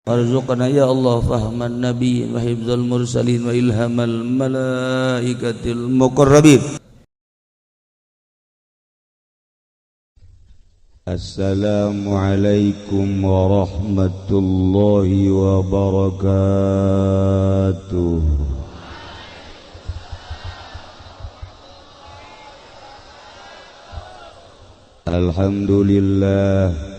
Warzuqna ya Allah fahman nabiyyin wa hifdzal mursalin wa ilhamal malaikatil muqarrabin. Assalamualaikum warahmatullahi wabarakatuh. Alhamdulillah,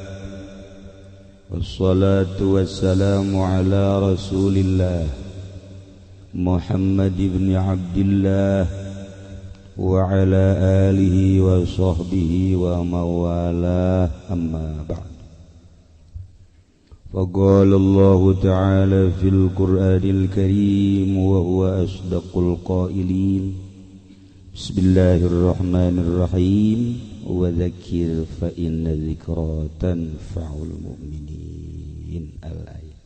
wassalatu wassalamu ala rasulillah Muhammad ibn Abdillah wa ala alihi wa sahbihi wa mawalah, amma ba'd. Faqala Allah ta'ala fil Qur'anil Karim wa huwa asdaqul qailin. Bismillahirrahmanirrahim. Wa dzakir fa inna dzikra tanfa'ul mu'minin. Al-ayat.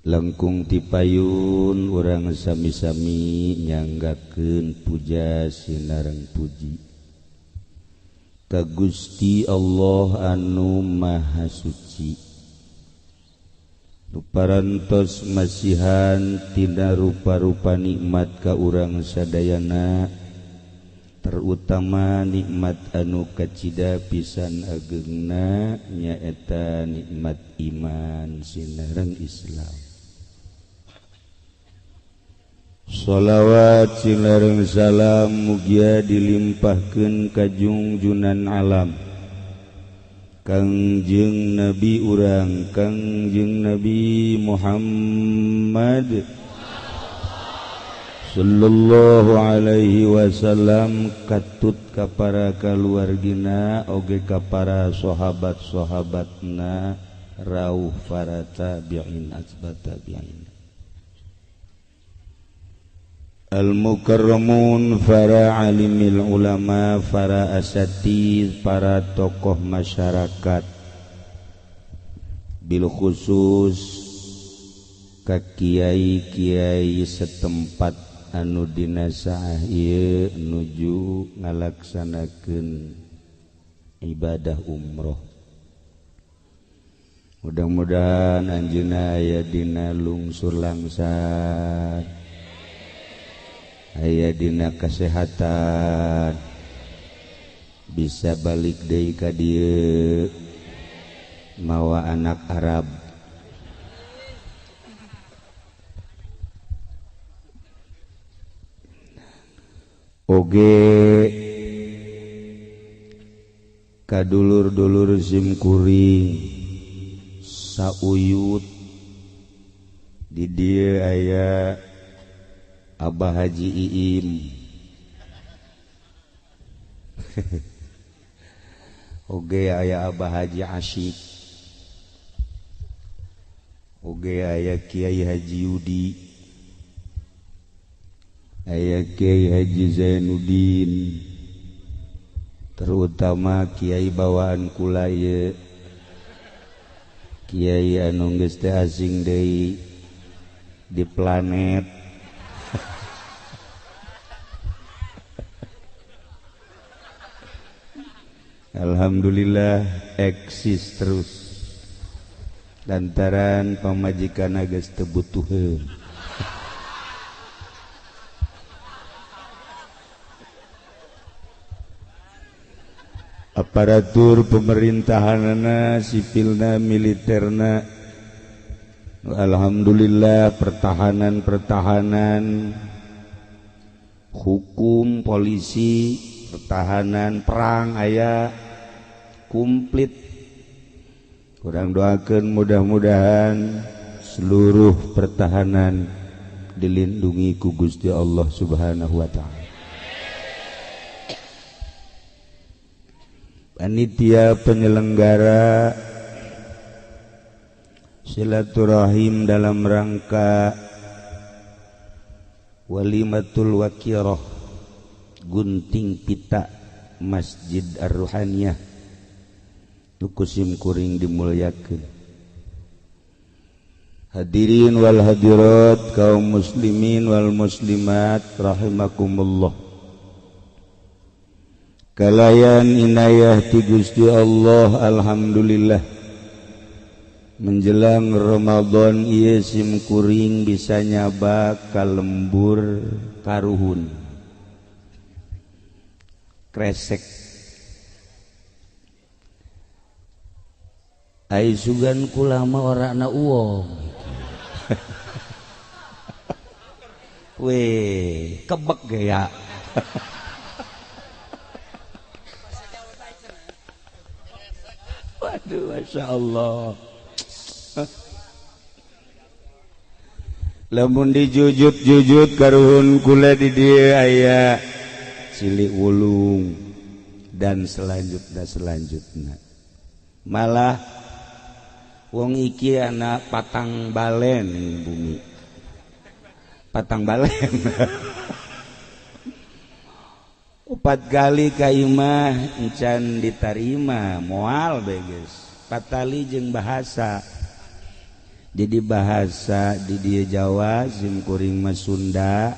Langkung tipayun urang sami-sami nyanggakeun puja sinareng puji ka Gusti Allah anu Maha Suci, nu parantos masihan tina rupa-rupa nikmat ka urang sadayana, terutama nikmat anu kacida pisan ageungna nyaeta nikmat iman sinareng Islam. Sholawat sinareng salam mugia dilimpahkeun ka jungjunan alam Kangjeng Nabi urang Kangjeng Nabi Muhammad sallallahu alaihi wasallam, katut ka para kaluargina oge ka para sahabat-sahabatna rauh para tabi'in atba tabi'in. Al-mukarramun, para alimil ulama, para asatidz, para tokoh masyarakat, bil khusus ka kiai-kiai setempat anu dina saah ieu nuju ngalaksanakeun ibadah umroh. Mudah-mudahan anjeunna aya dina lungsur langsar, aya dina kasehatan, bisa balik deui ka dieu mawa anak Arab. Oge kadulur-dulur simkuring sauyut di dieu aya Abah Haji Iim. Oge aya Abah Haji Asyik, oge aya Kiai Haji Yudi, aya Kiai Haji Zainuddin, terutama kiai bawaan kula ieu, kiai anu geus teu asing deui di planet. Alhamdulillah eksis terus lantaran pamajikan geus teu butuheun. Aparatur pemerintahanana, sipilna, militerna, alhamdulillah pertahanan-pertahanan, hukum, polisi, pertahanan, perang aya komplit. Kurang doakan mudah-mudahan seluruh pertahanan dilindungi ku Gusti Allah Subhanahu wa ta'ala. Panitia penyelenggara silaturahim dalam rangka Walimatul Wakiroh Gunting Pita Masjid Ar-Ruhaniyah nu kuring dimuliakeun. Hadirin wal hadirat, kaum muslimin wal muslimat rahimakumullah. Kalayan inayah ti Gusti Allah, alhamdulillah. Menjelang Ramadan ieu sim kuring bisa nyaba ka lembur karuhun kresek. Ai sugan kula mah orana uwong. Weh, kebek gaya. Waduh, Masya Allah. Lamun dijujut-jujut karuhun kula di dieu aya cilik wulung dan selanjutnya. Malah wong iki anak patang balen bumi. Patang balen. 4 kali ka imah encan ditarima moal beges. Patali jeung bahasa. Jadi bahasa di dieu Jawa sim kuring mah Sunda.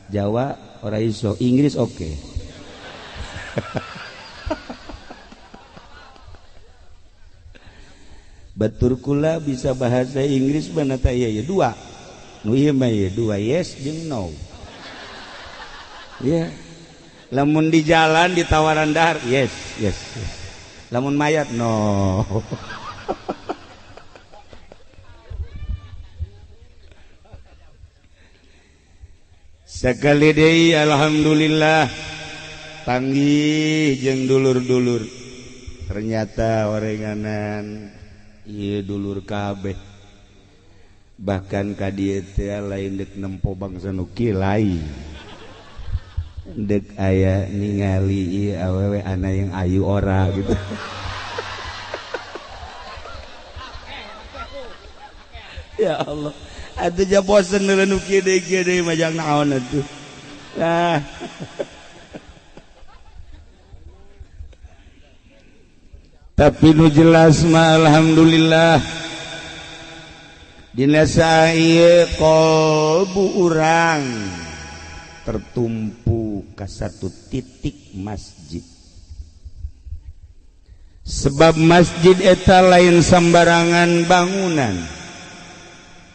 Jawa ora iso, Inggris oke. Okay. Batur kula bisa bahasa Inggris mana ta ieu ya dua. Nu ieu mah ieu dua yes jeung no. Ya. Lamun di jalan ditawaran dahar yes yes yes. Lamun mayat no. Sekali deui alhamdulillah panggih jeung dulur-dulur. Ternyata orenganan ieu dulur kabeh. Bahkan ka dieu teh lain deuk nempo bangsa nu lain. Dek aya ningali ieu awewe ana yang ayu ora gitu. Ya Allah, atuh ja bosen nu kieu deui kieu deui mah jang naon atuh. Nah. Tapi nu jelas mah alhamdulillah dina saeu qalbu urang tertumpu ke satu titik masjid. Sebab masjid eta lain sembarangan bangunan.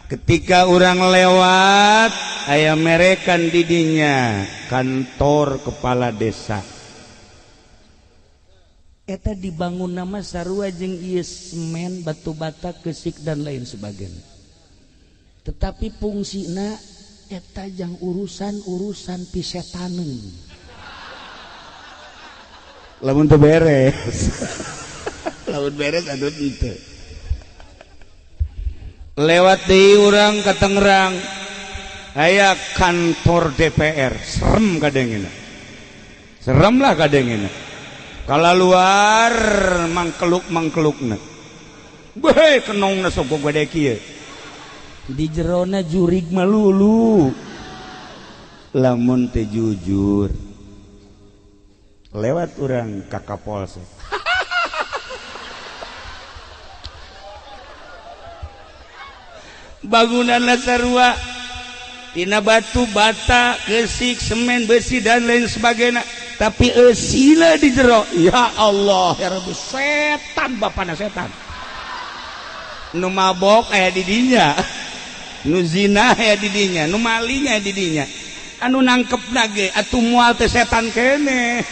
Ketika orang lewat aya merekan didinya kantor kepala desa. Eta dibangun nama sarua jeung ieu semen, batu bata, kesik dan lain sebagainya. Tetapi fungsina eta jang urusan-urusan pisetaneun. Lamun teu beres. Lamun beres aduh henteu. Lewat deui urang ka Tangerang aya kantor DPR, serem kadengena. Serem lah kadengena. Kala luar mangkeluk-mangkelukna. Beuh kenongna sok gede kieu. Di jerona jurig malulu. Lamun teu jujur lewat urang ka Kapolsek. Bangunan sarua tina batu bata, kesik, semen, besi dan lain sebagainya, tapi eusina di jero. Ya Allah, ya Rabbi, setan bapana setan. Nu mabok aya di dinya, nu zina aya di dinya, nu maling aya di dinya. Anu nangkep ge atuh moal teh setan keneh.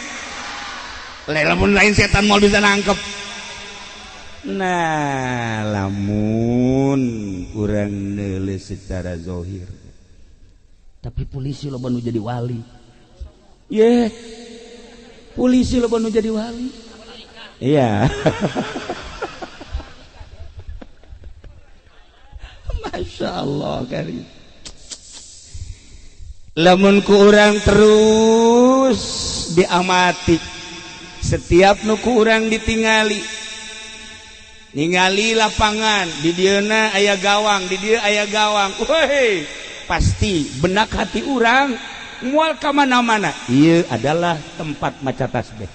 Lamun lain setan moal bisa nangkep. Nah, lamun urang neuleuh secara zahir. Tapi polisi loba nu jadi wali. Ye. Polisi loba nu jadi wali. Iya. Masya Allah karim. Lamun ku urang terus diamati, setiap nu ku urang ditingali, ningali lapangan di dieuna aya gawang, di dieu aya gawang. Woi, pasti benak hati urang moal ka mana-mana. Ieu adalah tempat maca tasbih.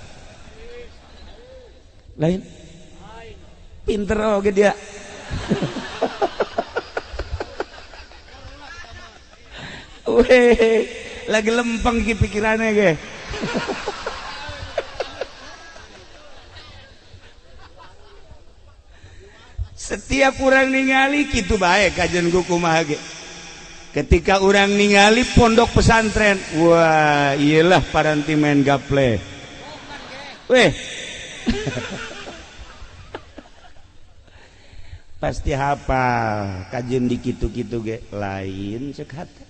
Lain pinter oge dia. Weh, lagi lempeng ki pikirannya ge. Setiap urang ningali kitu bae kajian ku kumaha ge. Ketika urang ningali pondok pesantren, wah iyalah paranti main gaple. Weh. Pasti hafal kajian di kitu-kitu ge lain cek hate.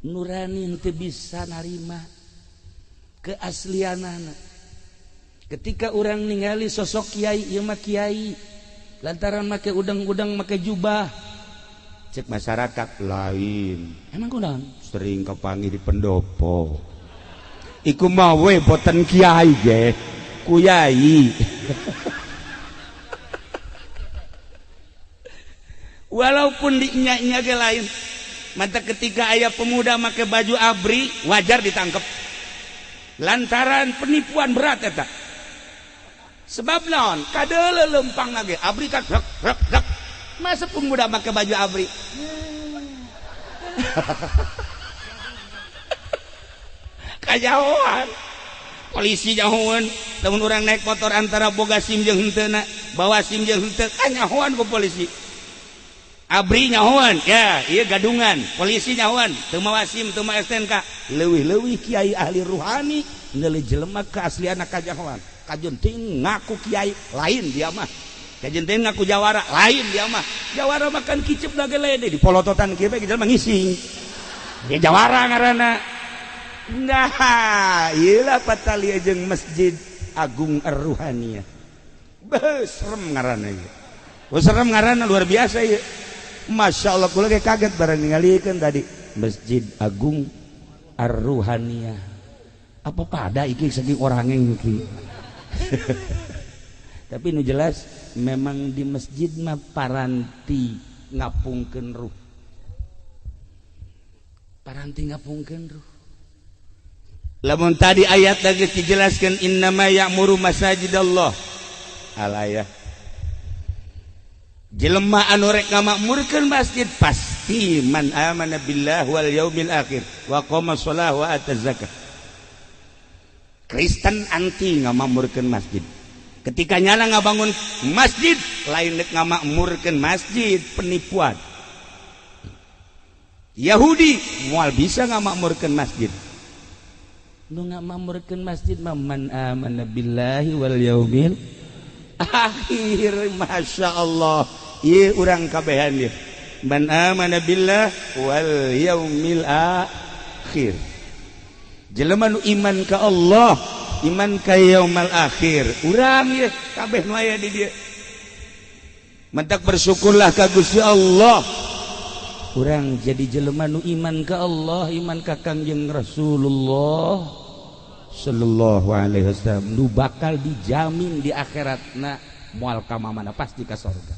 Nurani henteu bisa narima keaslianana. Ketika urang ningali sosok kiai, ieu mah kiai lantaran make udang-udang make jubah, cek masyarakat lain. Emang kunaon? Sering kapanggih di pendopo. Iku mah we boten kiai ge, kuyai. Walaupun dinya-nya ge lain. Mata ketika aya pemuda make baju abri, wajar ditangkep. Lantaran penipuan berat eta. Sebab naon? Kadeuleu lempang ge abri kan rek rek rek. Masa pemuda make baju abri? Kajauhan. Polisi jauhan. Lamun urang naik motor antara boga SIM jeung henteu, bawa SIM jeung henteu, kanyahoan ku polisi. Abri nyahoan, ya, iya gadungan, polisi nyahoan, teu mawa SIM, teu mawa STNK. Leuwih-leuwih kiai ahli ruhani ngeuleuh jelema keaslianna kajahoan. Kajeun teuing ngaku kiai, lain dia mah. Kajeun teuing ngaku jawara, lain dia mah. Jawara makan kicep da ge lede di polototan kieu bae jelema ngising. Dia jawara ngaranna. Nah, ieu lah patali jeung Masjid Agung Ar-Ruhaniyah. Beuh, serem ngaranna ieu. Oh, serem ngaranna luar biasa ieu. Masya Allah, kula ge kaget barang ningalikeun tadi Masjid Agung Ar-Ruhaniyah. Apa pada iki saking orangnya iki. Tapi nu jelas memang di masjid mah paranti ngapungkeun ruh. Paranti ngapungkeun ruh. Lamun tadi ayat lagi dijelaskan innama ya'muru masajidallah. Alayah. Jelema anu rek ngamakmurkeun masjid pasti man amana billah wal yaumil akhir wa qama shalah wa ataz zakah. Kristen anti ngamakmurkeun masjid. Ketika nyala ngabangun masjid lain rek ngamakmurkeun masjid, penipuan. Yahudi moal bisa ngamakmurkeun masjid. Nu ngamakmurkeun masjid mah man amana billahi wal yaumil akhir. Masya Allah, ieu urang kabehan ieu. Man amana billah wal yaumil akhir. Jelema nu iman ka Allah, iman ka yaumal akhir. Urang ieu kabeh nu aya di dieu. Mentak bersyukurlah ka Gusti Allah. Urang jadi jelema nu iman ka Allah, iman ka Kangjeng Rasulullah sallallahu alaihi wasallam, nu bakal dijamin di akhiratna moal ka mana pasti ka sorga.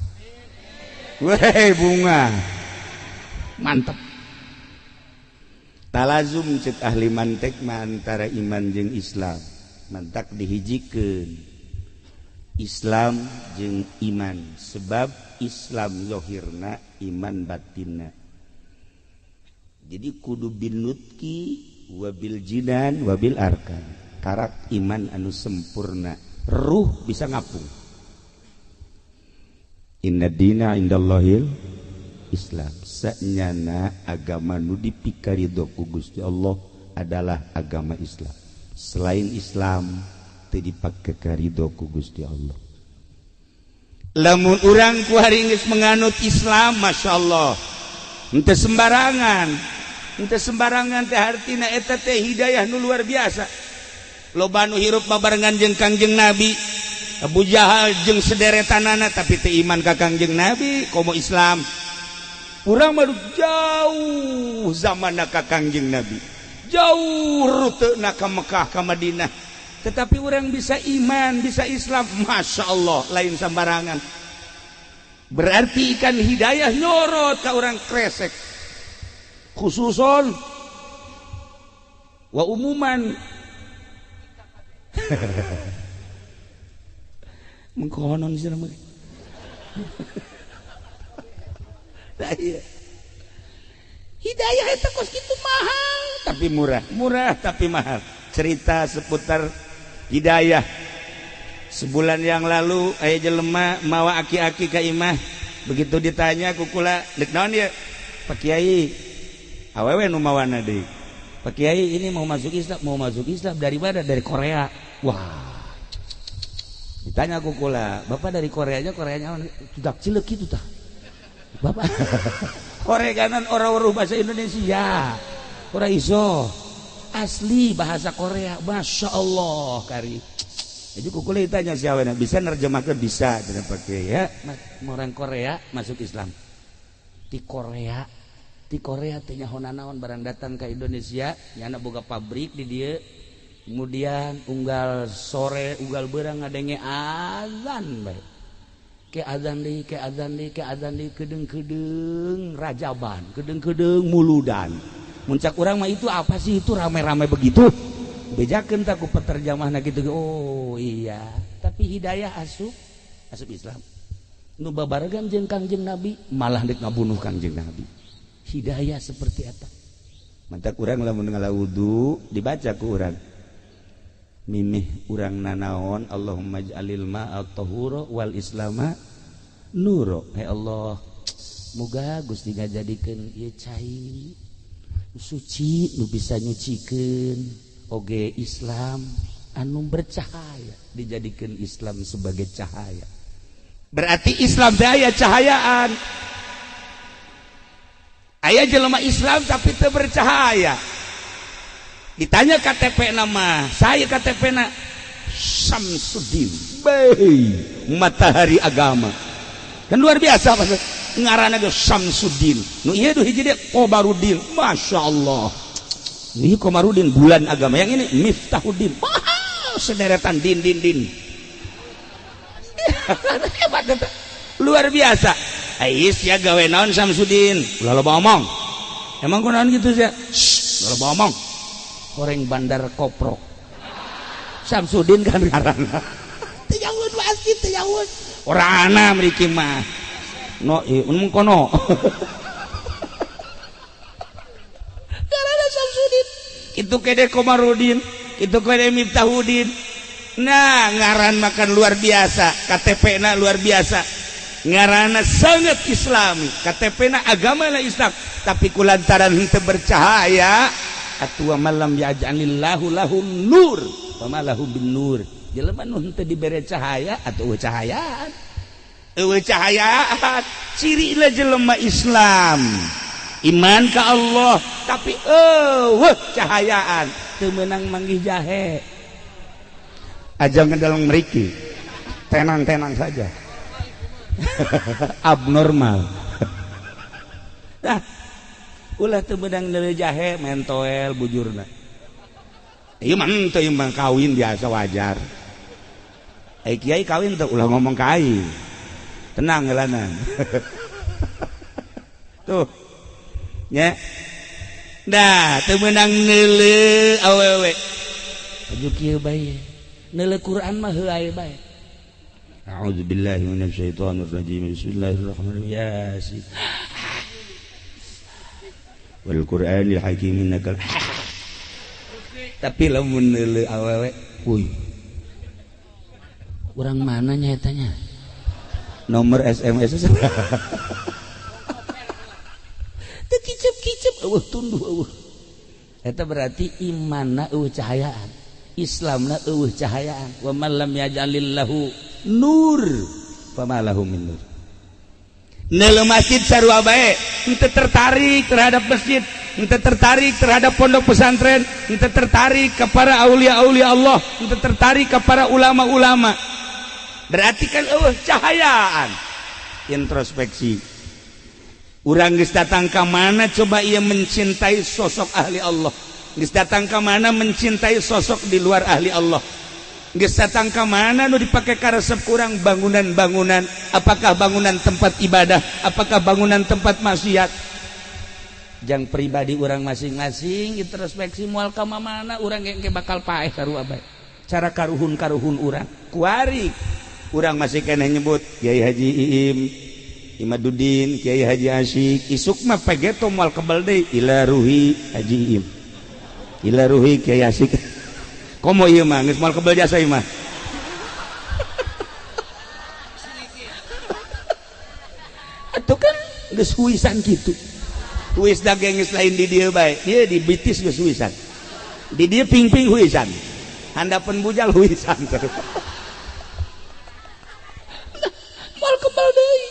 Weh bunga mantep. Talazum cek ahli mantek mah antara iman jeung Islam. Mantak dihijikeun Islam jeung iman, sebab Islam zahirna, iman batinna. Jadi kudu binutki wabil jinan wabil arkan. Karak iman anu sempurna, ruh bisa ngapung. Inna dina indallahil Islam. Sanyana agama nu dipikarido ku Gusti Allah adalah agama Islam. Selain Islam teu dipake karido ku Gusti Allah. Lamun urang ku hari geus menganut Islam, Masya Allah, henteu sembarangan. Henteu sembarangan teh hartina eta teh hidayah nu luar biasa. Loba nu hirup babarengan jeung Kangjeng Nabi, Abu Jahal jeung sederetanana tapi teu iman ka Kangjeng Nabi, komo Islam. Urang mah jauh zamanna ka Kangjeng Nabi, jauh rutena ka Mekah ka Madinah, tetapi orang bisa iman, bisa Islam, Masya Allah, lain sembarangan. Berarti ikan hidayah nyorot ka orang kresek, khususon wa umuman. Mengkonon sih namanya. Nah, iya. Hidayah itu kos gitu mahal tapi murah, murah tapi mahal. Cerita seputar hidayah. Sebulan yang lalu aya jelema mawa aki-aki ka imah. Begitu ditanya ku kula, "Dek naon ieu?" "Pak Kiai, awewe nu mawana deui. Pak Kiai, ini mau masuk Islam, mau masuk Islam dari mana? Dari Korea." Wah. Ditanya ku kula, "Bapak dari Koreanya, Koreanya sudah cilik gitu tah." Bapak Korea kanan orang orang bahasa Indonesia. Ora iso. Asli bahasa Korea. Masya Allah kari. Jadi ku kula ditanya siapa bisa nerjemahkan, bisa tidak pakai ya orang Korea masuk Islam di Korea, di Korea teh nyaho naon, barang datang ke Indonesia nyana boga pabrik di dia. Kemudian unggal sore, unggal berang ngadenge azan bae, ke azan deui, ke azan deui, ke azan deui, kedeng-kedeng rajaban, kedeng-kedeng muludan. Muncak urang mah, itu apa sih itu rame-rame begitu? Bejakeun tak ku peterjemahna gitu. Oh iya, tapi hidayah, asup asup Islam. Nu babarengan jeung Kangjeng Nabi malah dek ngabunuh Kangjeng Nabi. Hidayah seperti eta. Mantak urang lamun ngala wudu dibaca ku urang mimih urang nanaon, "Allahumma ij'alil ma'a tahura wal islama nuro." Hai Allah, muga Gusti ngajadikeun ieu cai suci nu bisa nyucikeun, oge Islam anu bercahaya, dijadikan Islam sebagai cahaya. Berarti Islam daya cahayaan. Aya jelema Islam tapi teu bercahaya. Ditanya KTP, nama saya KTP na Samsudin. Bay, matahari agama. Kan luar biasa pas ngaranna ge Samsudin. Nu ieu tuh hiji deui Kobarudin. Masya Allah. Ini Komarudin bulan agama, yang ini Miftahudin. Wah, sederetan din din din. Hebat, luar biasa. Ais ya gawe naon Samsudin? Ulah loba omong. Emang kunaon gitu sih? Shh, ulah loba omong. Horeng bandar koprok. Samsudin kan ngaranna. Teu jauh masjid, teu jauh. Ora ana mriki mah. No, ieu mun kono. Ngaranna Samsudin. Itu kede Komarudin, itu kede Miftahudin. Nah, ngaran makan luar biasa, KTP na luar biasa. Ngaranna sangat islami, KTP na agama lah Islam, tapi kulantaran henteu bercahaya atuh, malam yaj'alillahu lahu nur fama lahu bin nur. Jelema nu henteu dibere cahaya atuh eueuh cahayaan, eueuh cahayaan. Ciri jelema Islam iman ke Allah tapi eueuh cahayaan, teu meunang manggih jahe. Aja dalam meriki tenang-tenang saja, abnormal. Nah, ulah teu meunang neuleuh jahe, mentoel bujurna. Ieu mah henteu, ieu mah kawin biasa, wajar. Eh, kiai kawin tuh ulah ngomong ka aing. Tenang gelanan. Tuh. Nya. Nah, teu meunang neuleuh awewe. Aju kieu bae. Neuleuh Quran mah heuay bae. A'udzubillahi minasyaitonir rajim. Bismillahirrahmanirrahim. Yasin. Wal Qur'anil Hakim innaka. Tapi lamun neuleuh awewe, uy. Urang mana nya etanya? Nomor SMS. Teu kicep-kicep, eueuh tunduh eueuh. Eta berarti imanna eueuh cahayaan. Islamna eueuh cahayaan. Wa man lam yaj'alillahu nur fama lahu min nur. Neuleuh masjid sarua bae, henteu tertarik terhadap masjid, henteu tertarik terhadap pondok pesantren, henteu tertarik kepada aulia-aulia Allah, henteu tertarik kepada ulama-ulama. Berarti kan eueuh cahayaan. Introspeksi. Urang geus datang ka mana coba ia mencintai sosok ahli Allah? Geus datang ka mana mencintai sosok di luar ahli Allah? Geus datang ka mana nu dipake karesep kurang bangunan-bangunan? Apakah bangunan tempat ibadah? Apakah bangunan tempat maksiat? Jang pribadi urang masing-masing introspeksi, moal ka mana urang engke bakal paeh sarua bae. Cara karuhun-karuhun urang. Kuari urang masih keneh nyebut Kiai Haji Iim Imaduddin, Kiai Haji Asyik, isuk mah pegeto moal kebal deui, ila ruhi Haji Iim, ila ruhi Kiai Asyik. Komo ieu mah geus moal kebal jasa ieu mah. Atuh kan geus huisan kitu. Huis daging geus lain di dieu bae. Dieu di bitis geus huisan. Di dieu ping-ping huisan. Handapeun bujal huisan. Moal kebal deui.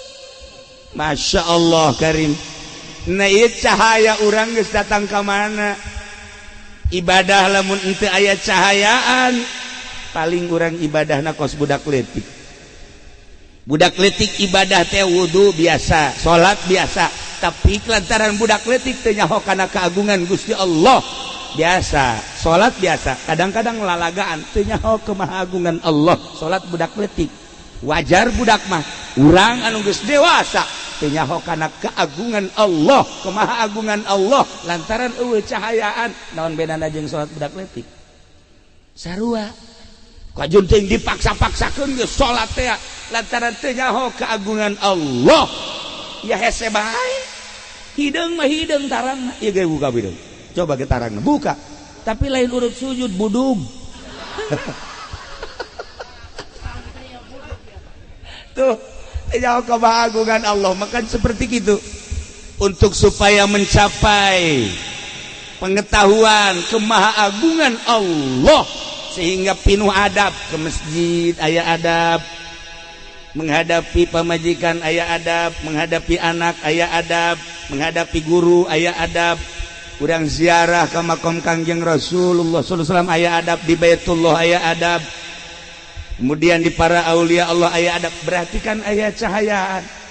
Masya Allah Karim. Nah ieu cahaya urang geus datang ka mana? Ibadah lamun henteu aya cahayaan, paling urang ibadahna kos budak leutik. Budak leutik ibadah teh wudu biasa, salat biasa, tapi lantaran budak leutik teu nyaho kana keagungan Gusti Allah biasa, salat biasa, kadang-kadang lalagaan teu nyaho kemahagungan Allah, salat budak leutik. Wajar budak mah, urang anu geus dewasa teu nyaho kana keagungan Allah, kemahagungan Allah lantaran eueuh cahayaan, naon bedana jeung salat budak leutik? Sarua. Kajun teuing dipaksa-paksakeun geus salat teh lantaran teu nyaho keagungan Allah. Ya hese bae. Hideung mah hideung tarangna. Ieu ge buka hideung. Coba ge tarangna buka. Tapi lain urut sujud budug. Tuh, nyaho keagungan Allah makan seperti gitu. Untuk supaya mencapai pengetahuan kemahaagungan Allah sehingga pinuh adab ke masjid aya adab, menghadapi pamajikan aya adab, menghadapi anak aya adab, menghadapi guru aya adab, urang ziarah ke makom Kangjeng Rasulullah sallallahu alaihi wasallam aya adab, di Baitullah aya adab, kemudian di para aulia Allah aya adab, berarti kan aya cahayaan.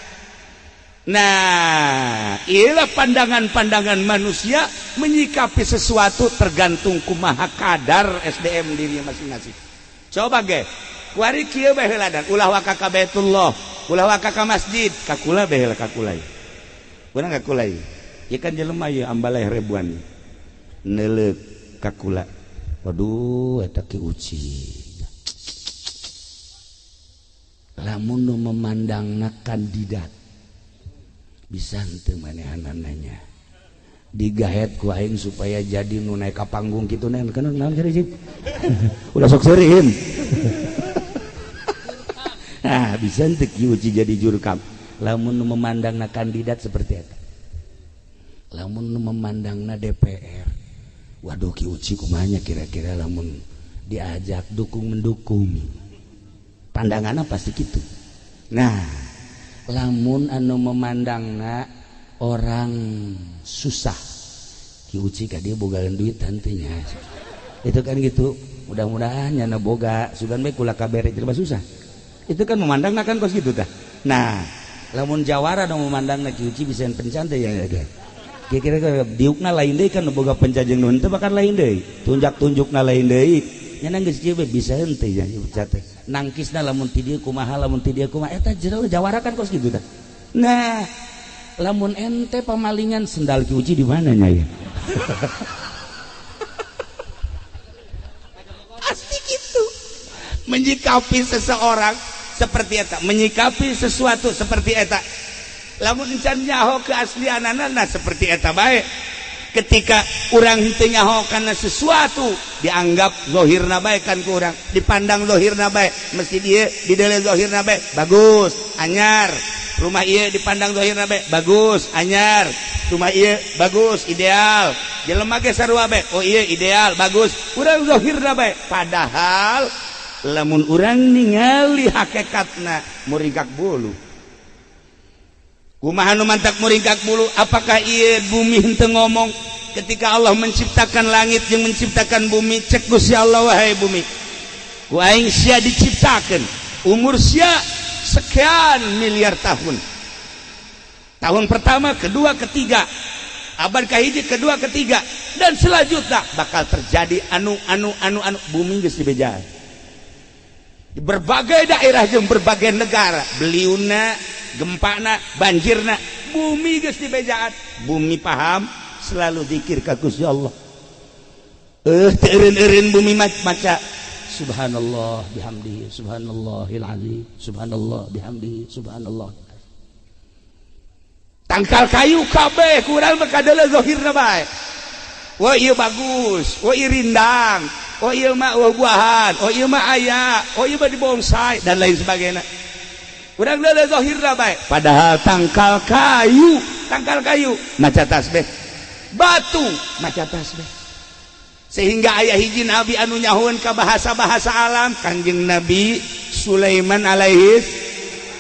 Nah, ialah pandangan-pandangan manusia menyikapi sesuatu tergantung kumaha kadar SDM diri masing-masing. Coba ge, kuari kieu bae heula dan ulah waka ka Baitullah, ulah waka ka masjid, ka kula bae heula ka kula. Urang ka kula ieu. Ieu kan jelema ieu ambaleh ribuan. Neuleuk ka kula. Waduh, eta ki uci. Lamun nu memandangna kandidat bisa henteu manehanananya digahet ku aing supaya jadi nu naik ka panggung kitu nen kan naon cari ulah sok seuriin. Nah bisa henteu ki uci jadi jurkam lamun nu memandangna kandidat seperti eta, lamun nu memandangna DPR, waduh ki uci kumaha kira-kira lamun diajak dukung mendukung pandanganna pasti kitu. Nah lamun anu memandangna orang susah Ki Uci ka dia bogaan duit tantinya itu kan gitu, mudah-mudahan nyana boga sugan bae kula kabere jelema susah itu kan memandangna kan kos gitu tah. Nah lamun jawara nu memandangna Ki Uci bisa pencan teh ya kira-kira diukna lain deui kan boga pencan jeung nu henteu bahkan lain deui, tunjak-tunjukna lain deui nyana geus kieu bisa henteu ya teh nangkisna lamun ti dieu kumaha lamun ti dieu kumaha eta jero jawara kan kos kitu tah. Nah lamun ente pamalingan sendal Ki Uci di mana nya ya? Pasti gitu. Menyikapi seseorang seperti eta, menyikapi sesuatu seperti eta. Lamun encan nyaho keaslianana nah seperti eta bae. Ketika urang henteu nyaho kana sesuatu dianggap zahirna bae kan ku urang, dipandang zahirna bae, mesti ieu didele zahirna bae bagus, anyar. Rumah ieu dipandang zahirna bae bagus, anyar. Rumah ieu bagus, ideal. Jelema ge sarua bae, oh ieu ideal, bagus. Urang zahirna bae, padahal lamun urang ningali hakikatna muringkak bulu. Kumaha nu mantak muringkak bulu? Apakah ieu bumi henteu ngomong ketika Allah menciptakan langit jeung menciptakan bumi? Cek Gusti Allah, wahai bumi, ku aing sia diciptakeun, umur sia sekian miliar tahun, tahun pertama, kedua, ketiga, abad kahiji, kedua, ketiga, dan selanjutnya bakal terjadi anu anu anu anu. Bumi geus dibejaan di berbagai daerah jeung berbagai negara, beliuna, gempana, banjirna, bumi geus dibejaan. Bumi paham selalu zikir ka Gusti Allah. Teu eureun-eureun bumi maca subhanallah bihamdihi subhanallahil azim subhanallah bihamdihi subhanallah. Tangkal kayu kabeh kurang mah kadeuleu zahirna bae. Wah ieu bagus, wah ieu rindang, oh ieu mah buah-buahan, oh ieu mah aya, oh ieu mah dibonsai dan lain sebagainya. Urang leuleuh zahirna bae, padahal tangkal kayu maca tasbih, batu maca tasbih. Sehingga aya hiji nabi anu nyahoeun ka bahasa-bahasa alam, Kangjeng Nabi Sulaiman alaihi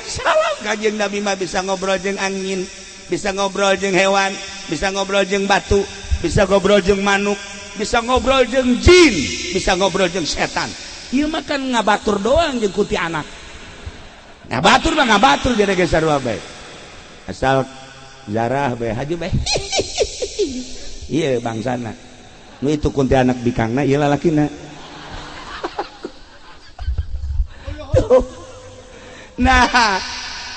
salam. Kangjeng Nabi mah bisa ngobrol jeung angin, bisa ngobrol jeung hewan, bisa ngobrol jeung batu, bisa ngobrol jeung manuk, bisa ngobrol jeung jin, bisa ngobrol jeung setan. Ieu mah kan ngabatur doang jeung kuntilanak. Ngabatur mah ngabatur jadi ge sarua bae. Asal zarah bae haji bae. Ieu bangsana. Nu itu kuntilanak bikangna, ieu lalakina. Nah,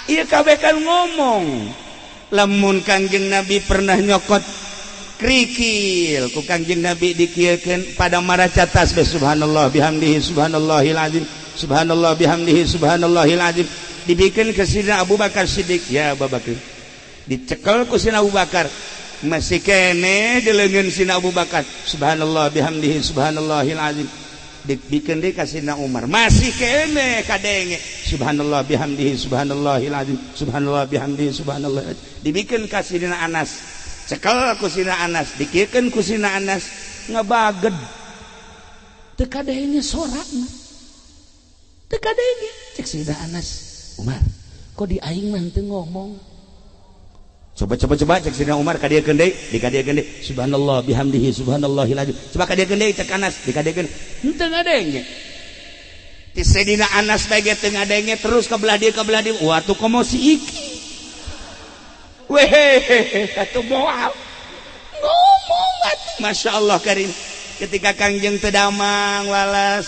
ieu kabeh kan ngomong. Lamun Kangjeng Nabi pernah nyokot kerikil ku Kangjeng Nabi dikieukeun pada maraca tasbih subhanallah bihamdihi subhanallahil azim subhanallah bihamdihi subhanallahil azim, dibikeun ke Sidina Abu Bakar Siddiq, ya Abu Bakar, dicekel ku Sidina Abu Bakar, masih kene di leungeun Sidina Abu Bakar subhanallah bihamdihi subhanallahil azim, dibikeun deui ka Sidina Umar, masih kene kadenge subhanallah bihamdihi subhanallahil azim subhanallah bihamdihi subhanallah, dibikeun ka Sidina Anas, cekel ku Sidina Anas, dikiekeun ku Sidina Anas, ngebaged teu kadenge sorakna, teu kadenge. Cek Sidina Anas, Umar kok di aing mah teu ngomong, coba coba coba cek Sidina Umar, kadiekeun deui, dikadiekeun deui subhanallah bihamdihi subhanallahil azim, coba kadiekeun deui cek Anas, dikadiekeun henteu ngadenge. Ti Sidina Anas bae ge teu ngadenge, terus ka belah dieu ka belah dieu, wah tuh komo si iki weh atuh moal ngomong atuh. Masya Allah karim. Ketika Kangjeng teu damang walas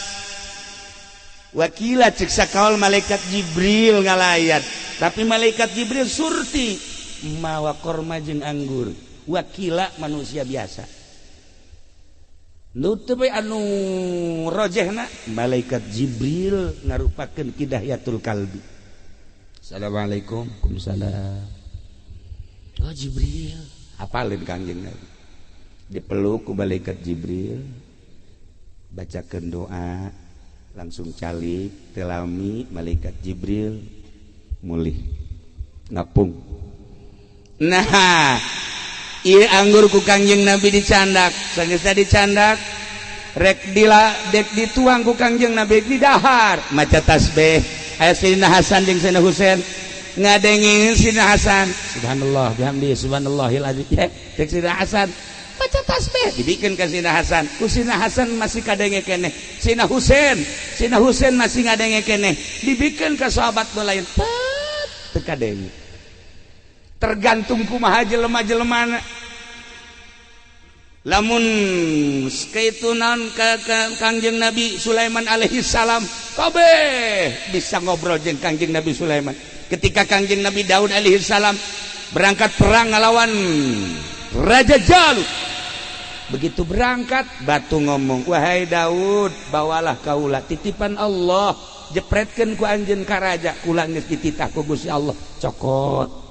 wakila cek sakaol malaikat Jibril ngalayat, tapi malaikat Jibril surti mawa korma jeung anggur, wakila manusia biasa. Nu teu bae anu rojehna malaikat Jibril ngarupakeun kidayatul kalbi. Assalamualaikum. Waalaikumsalam. Oh Jibril, apalin Kangjeng Nabi, dipeluk ku malaikat Jibril, bacakeun doa, langsung calik telami malaikat Jibril mulih ngapung. Nah, ieu anggur ku Kangjeng Nabi dicandak, sageusna dicandak rek dila dek dituang ku Kangjeng Nabi didahar maca tasbih. Aya Sayyidina Hasan jeung Sayyidina Husain ngadengin Sidina Hasan subhanallah bihamdi subhanallahil azim, ya cek Sidina Hasan baca tasbih, dibikin ke Sidina Hasan, ku Sidina Hasan masih kadenge keneh, Sidina Husain, Sidina Husain masih ngadenge keneh, dibikin ke sahabat lain tet teu kadenge. Tergantung kumaha jelema-jelemana. Lamun kitu naon ka Kangjeng Nabi Sulaiman alaihi salam kabeh bisa ngobrol jeung Kangjeng Nabi Sulaiman. Ketika Kangjeng Nabi Daud alaihi salam berangkat perang ngelawan Raja Jalut, begitu berangkat batu ngomong, wahai Daud, bawalah kaula titipan Allah, jepretkeun ku anjeun ka raja, kula geus dititah ku Gusti Allah, cokot.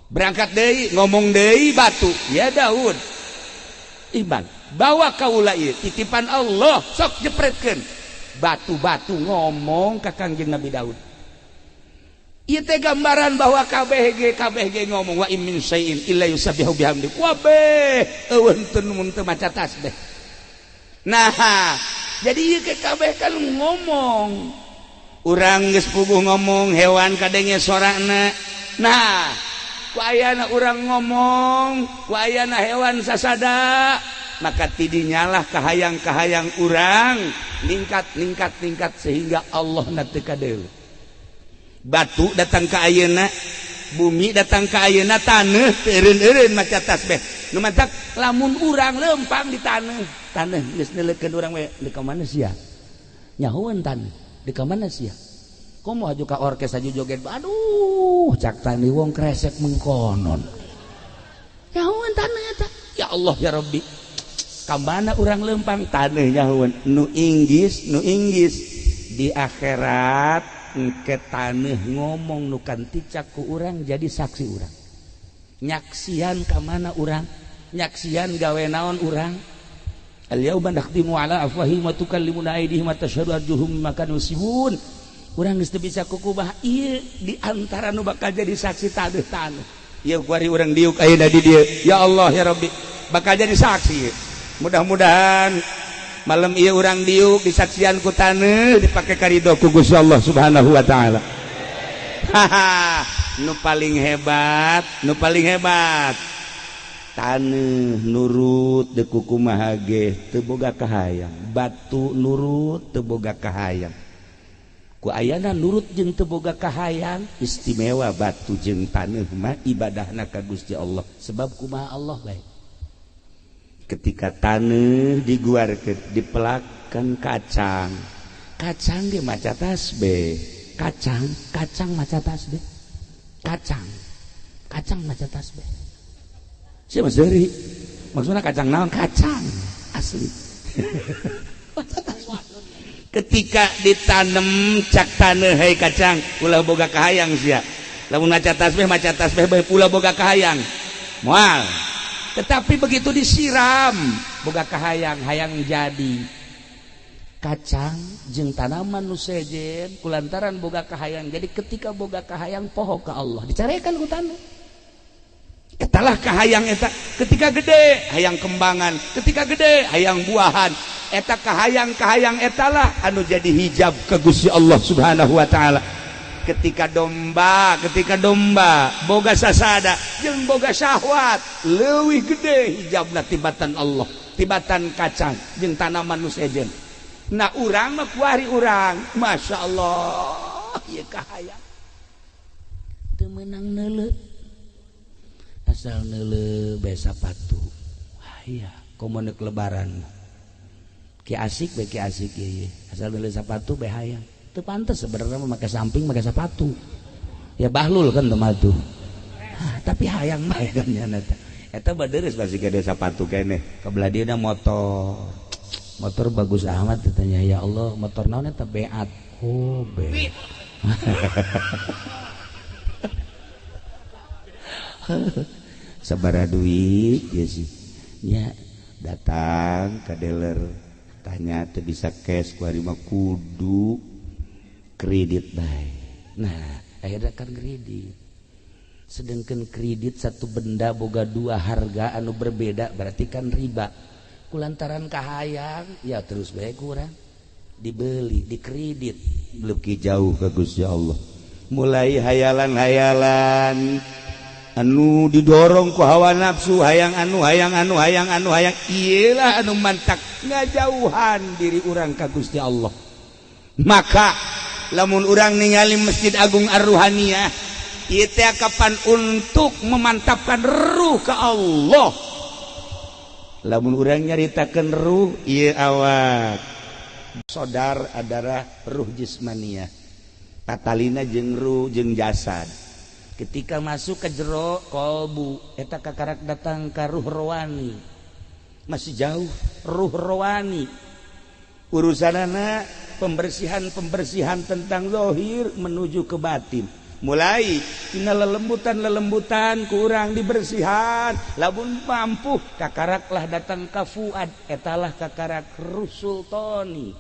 Berangkat deui ngomong deui batu, ya Daud, iman, bawa kaula ieu titipan Allah, sok jepretkeun. Batu-batu ngomong ka Kangjeng Nabi Daud. Ieu teh gambaran bahwa KBG ngomong wa in min syai'in illa yusabbihu bihamdi. Kabeh eueuh teu mun teu maca tasbih. Nah, jadi ieu ke kabeh kan ngomong. Urang geus puguh ngomong, hewan kadenge sorana. Nah, ku ayana urang ngomong, ku ayana hewan sasada, maka tidinyalah kahayang-kahayang urang ningkat ningkat ningkat sehingga Allah na teu kadeuleu. Batu datang ke ayeuna, bumi datang ke ayeuna, taneuh teu eureun-eureun maca tasbih. Nu matak lamun urang lempang di taneuh, taneuh geus neuleukeun urang we, di ka mana sia? Nyahoeun taneuh, di ka mana sia? Komo haju ka orkes haju joget, aduh cak tani wong kresek mengkonon. Nyahoeun taneuh eta. Ya Allah ya Rabbi. Ka mana urang lempang taneuh nyahoeun, nu inggis, nu inggis di akhirat ke taneuh ngomong nu kanticak ku urang jadi saksi urang, nyaksian ka mana urang, nyaksian gawe naon urang. Al yauma nakhtimu ala afwahihim wa tukallimuna aydihim wa tashhadu arjuluhum bima kanu yaksibun. Urang geus teu bisa kukumaha ieu di antara nu bakal jadi saksi taneuh-taneuh. Ieu kuari urang diuk ayeuna di dieu. Ya Allah ya Rabbi, bakal jadi saksi. Mudah-mudahan malam ieu urang diuk disaksian ku taneuh dipake karido ku Gusti Allah Subhanahu wa taala. Haha, nu paling hebat, nu paling hebat. Taneuh nurut deuk kumaha ge teu boga kahayang, batu nurut teu boga kahayang. Ku ayana nurut jeung teu boga kahayang, istimewa batu jeung taneuh mah ibadahna ka Gusti Allah. Sebab kumaha Allah bae. Ketika taneuh diguarkeun dipelakan kacang, kacang ge maca tasbih, kacang kacang maca tasbih, kacang kacang maca tasbih. Siapa seri? Maksudnya kacang naon? Kacang asli. Ketika ditanam cak taneuh, hei kacang, ulah boga kahayang sia. Lamun maca tasbih bae ulah boga kahayang. Moal. Tetapi begitu disiram boga kahayang, hayang jadi. Kacang jeung tanaman nu sejen kulantaran boga kahayang. Jadi ketika boga kahayang poho ka Allah, dicarekan ku taneuh. Etalah kahayang eta ketika gede hayang kembangan, ketika gede hayang buahan. Eta kahayang-kahayang etalah anu jadi hijab ke Gusti Allah Subhanahu wa taala. Ketika domba boga sasada jeung boga syahwat, leuwih gede hijabna tibatan Allah, tibatan kacang jeung tanaman nu sejen. Nah, urang mah kuari urang, Masya Allah, ieu kahayang teu meunang neuleu, asal neuleu bae sapatu. Aya komo neuk lebaran ki asik bae, ki asik ieu asal neuleu sapatu bae hayang. Teu pantes sebenarnya mah make samping, make sepatu ya, bahlul kan teu tuh. Tapi hayang bae kan nya eta. Eta baderes masih gede sepatu keneh kebelah dia motor, motor bagus amat katanya. Ya Allah, motor naon eta? Beat. Oh, beat. Sabaraha duit ya sih nya? Datang ke dealer, tanya, teu bisa cash, kuari mah kudu kredit bae. Nah, akhirnya kan kredit. Sedangkan kredit satu benda boga dua harga anu berbeda, berarti kan riba. Kulantaran kahayang ya terus bae kurang dibeli, dikredit, lebih jauh ke Gusti Allah. Mulai hayalan-hayalan anu didorong ku hawa nafsu, hayang anu, hayang anu, hayang anu, hayang iyalah anu mantak ngajauhan diri urang ka Gusti Allah. Maka lamun urang ningali Masjid Agung Ar-Ruhaniyah ieu teh kapan untuk memantapkan ruh ke Allah. Lamun urang nyaritakeun ruh ieu awak sodar adalah ruh jismaniyah, tatalina jeung ruh jeung jasad. Ketika masuk ke jero kolbu eta kakarak datang ka ruh rohani, masih jauh ruh rohani. Urusanana pembersihan-pembersihan tentang zahir menuju ke batin. Mulai tina lelembutan-lelembutan kurang dibersihan, lamun mampu kakaraklah datang ka fuad, etalah kakarak ruh sultani,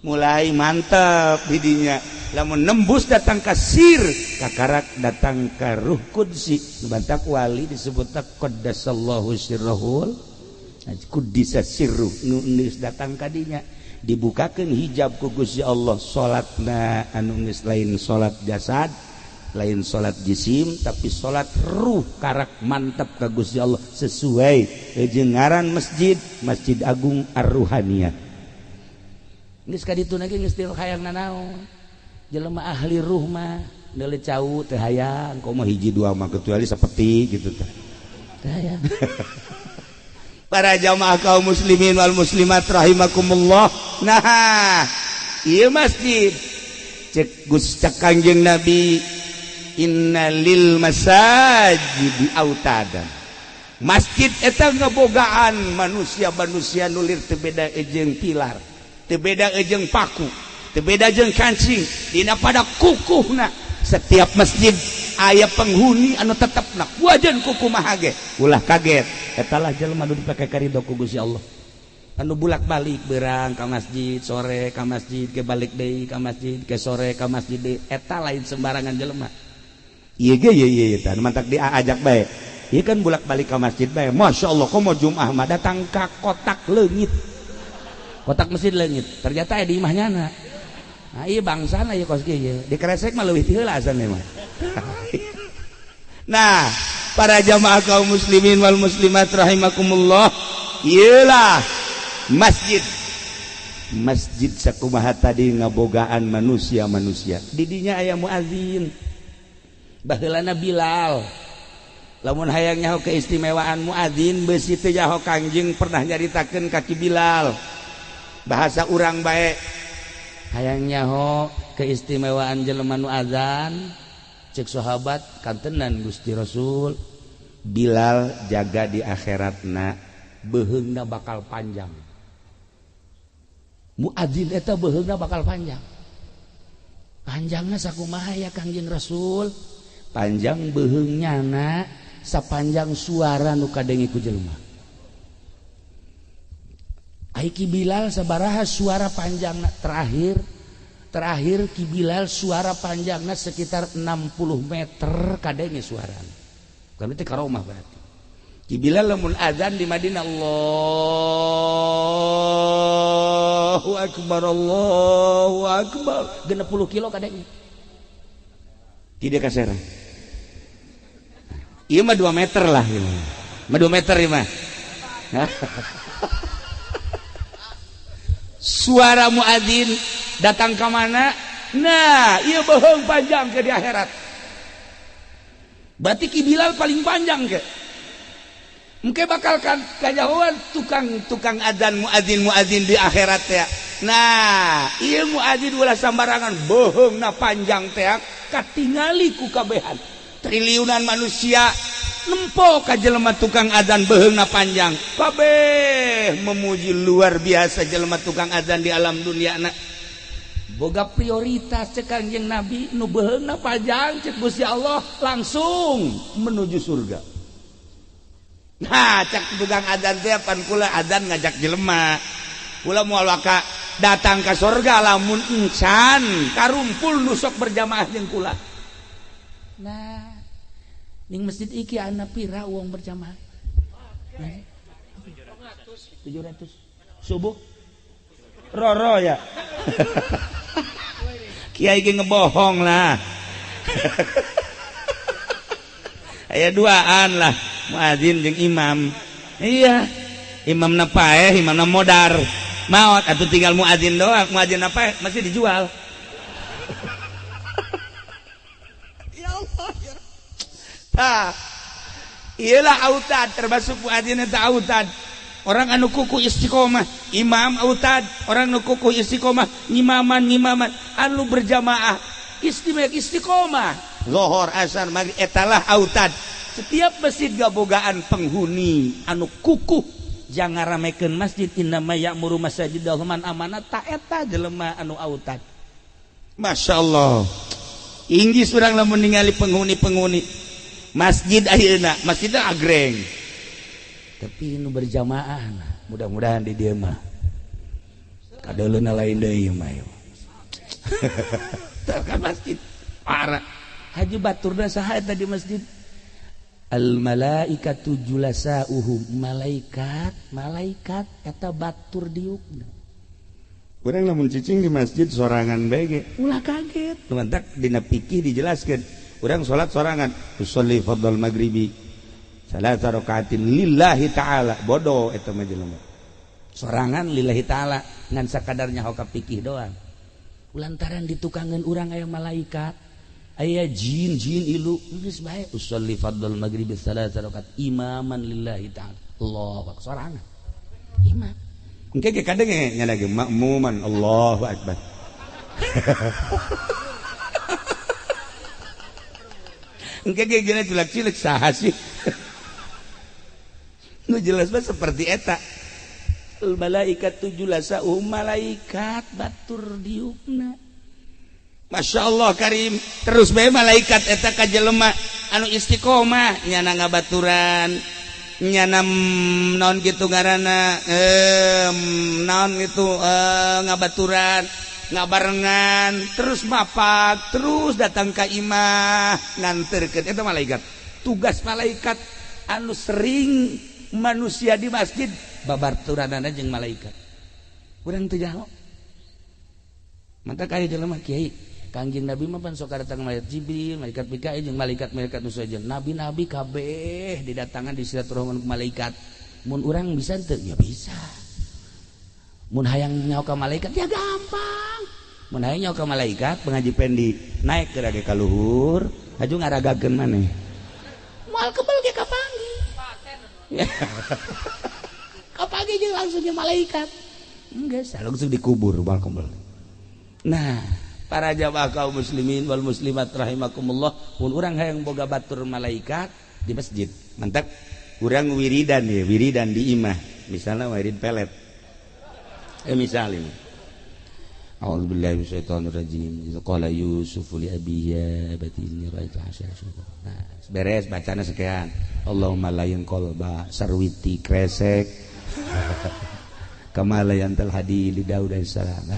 mulai mantap didinya. Lamun nembus datang ka sir, kakarak datang ka ruh qudsi. Bantak wali disebut qaddasallahu sirrahul, kuddisa sirruh. Nu geus datang kadinya dibukakeun hijab ku Gusti Allah, salatna anu geus lain salat jasad, lain salat jisim, tapi salat ruh, karak mantap ka Gusti Allah sesuai jeung ngaran masjid, Masjid Agung Ar-Ruhaniyah. Geus ka ditu ge geus teu hayang nanaon. Jelema ahli ruh mah neuleu cau teu hayang, komo hiji dua mah, kecuali seperti gitu teh teu hayang. Para jamaah kaum muslimin wal muslimat rahimakumullah, nah, ieu masjid cek Gus, cek Kangjeng Nabi, innalil masajidi autadan. Masjid eta ngebogaan manusia-manusia nulir teu beda jeung pilar, teu beda jeung paku, teu beda jeung kancing dina pada kukuhna. Setiap masjid aya penghuni anu tetepna wajan kuku mahage ulah kaget, etalah jelema nu dipake karido ku Gusti Allah. Anu bulak-balik berang ka masjid, sore ka masjid, ke balik deui ka masjid, ke sore ka masjid deui, eta lain sembarangan jelema. Ieu ge ieu ieu tah mantak diajak bae. Ieu kan bulak-balik ka masjid bae. Masya Allah, komo Jumat mah datang ka kotak leungit. Kotak masjid leungit. Ternyata aya di imah nyana. Nah, ieu bangsana ieu kos kieu ieu. Dikresek mah leuwih ti heula asana mah. Nah, para jamaah kaum muslimin wal muslimat rahimakumullah, ieulah masjid. Masjid sakumaha tadi ngabogaan manusia-manusia. Didinya aya muazin. Baheulana Bilal. Lamun hayang nyaho keistimewaan muadzin beusi teu nyaho Kangjeng pernah nyaritakeun ka Ki Bilal. Bahasa urang bae. Hayang nyaho keistimewaan jelema nu azan, cek sahabat kantenan Gusti Rasul. Bilal jaga di akhiratna beuheungna bakal panjang. Muadzin eta beuheungna bakal panjang. Panjangna sakumaha ya Kangjeng Rasul? Panjang beuheungnya na sapanjang suara nu kadenge ku jelema. Ai Ki Bilal sabaraha suara panjangna terakhir? Terakhir Ki Bilal suara panjangna sekitar 60 meter kadenge suarana. Kami teh karomah berarti. Ki Bilal lamun azan di Madinah Allahu akbar Allahu akbar 60 kilo kadenge. Tidak kasera. Ieu mah 2 meter lah ieu mah. Mah 2 meter ieu mah. Suara muadzin datang ke mana? Nah, ieu beuheung panjang ke di akhirat. Berarti Ki Bilal paling panjang ke. Mungkin bakal kan kajauhan tukang-tukang adzan muadzin di akhirat ya. Nah, ieu muadzin ulah sambarangan beuheungna panjang teh katingali ku kabehan. Triliunan manusia nempo ka jelema tukang adzan beuheungna panjang. Kabeh memuji luar biasa jelema tukang adzan di alam dunia na. Boga prioritas cek Kangjeng Nabi nu beuheungna panjang cek Gusti Allah langsung menuju surga. Nah, cek tukang adzan teh pan kula adzan ngajak jelema. Kula moal waka datang ka surga lamun encan karumpul nu sok berjamaah jeung kula. Nah, ning masjid iki ana pira wong berjamaah? 700. Subuh roro ya. Kiai ge ngebohong lah. Aya duaan lah, muadzin jeung imam. Iya, imamna paeh, imamna modar. Maot atuh tinggal muadzin doang, muadzin apa masih dijual. Ya Allah ya. Tah. Iyalah autad termasuk muadzin eta autad. Orang anu kuku istiqomah, imam autad, orang anu kuku istiqomah, ngimaman anu berjamaah, istimewa istiqomah. Zohor, asar, maghrib etalah autad. Setiap masjid gabogaan penghuni anu kukuh jangan ramekeun masjid innama ya'muru masajidallahu man amana ta eta jelema anu autad. Masya Allah. Inggis urang lamun ningali penghuni-penghuni masjid ayeuna, masjidna agreng. Tapi nu berjamaah nah, mudah-mudahan di dieu mah kadeuleuna lain deui mah ieu. Tah kan masjid parah. Haji baturna saha eta di masjid? Al malaikatu julasauhum, malaikat eta batur diukna. Urang lamun cicing di masjid sorangan bae ge ulah kaget. Mantak dina fikih dijelaskeun. Urang salat sorangan, usolli fardhal maghribi salasa rakaatin lillahi ta'ala. Bodoh eta mah jelema. Sorangan lillahi ta'ala ngan sakadarnya hoka fikih doang. Lantaran ditukangeun urang aya malaikat, aya jin ilu geus bae usolli fardhal maghribi salasa rakaat imaman lillahi ta'ala. Allahu akbar sorangan. Imam. Engke ge kadang nya lagi makmuman Allahu akbar. Engke ge gina cilak-cilik saha sih. Nu jelas mah seperti eta. Al malaikatu julasa'uhum, malaikat batur diukna. Masya Allah karim. Terus bae malaikat eta ka jelema anu istiqomah nyana ngabaturan. nyana naon gitu ngaranna naon gitu ngabaturan ngabarengan terus mapak terus datang ka imah nganterkeun eta malaikat. Tugas malaikat anu sering manusia di masjid babaturanana jeung malaikat. Urang teu jaho. Mantap kaya jelema kiai. Kangjeng Nabi mah pan sok datang malaikat Jibril, malaikat Mikail jeung malaikat-malaikat nu sejen. Nabi-nabi kabeh didatangan di silaturahmi ku malaikat. Mun urang bisa teu? Ya bisa. Mun hayang nyaho ka malaikat ya gampang. Mun hayang nyaho ka malaikat pengaji pendi naik ke rage ka luhur, aju ngaragakeun maneh. Moal kebel ge kapanggih. Kapanggih jeung langsung jeung malaikat. Geus langsung dikubur moal kebel. Nah, para jamaah kaum muslimin wal muslimat rahimakumullah, mun urang hayang boga batur malaikat di masjid. Mantap. Urang wiridan ya, wiridan di imah. Misalnya wirid pelet. Misalnya. A'udzubillahi minasyaitonir rajim. Idz qala Yusuf li abihi ya abati inni ra'aitu asyara. Nah, beres bacana sekian. Allahumma layin qalba sarwiti kresek. Kama layantal hadi li Daud alaihissalam.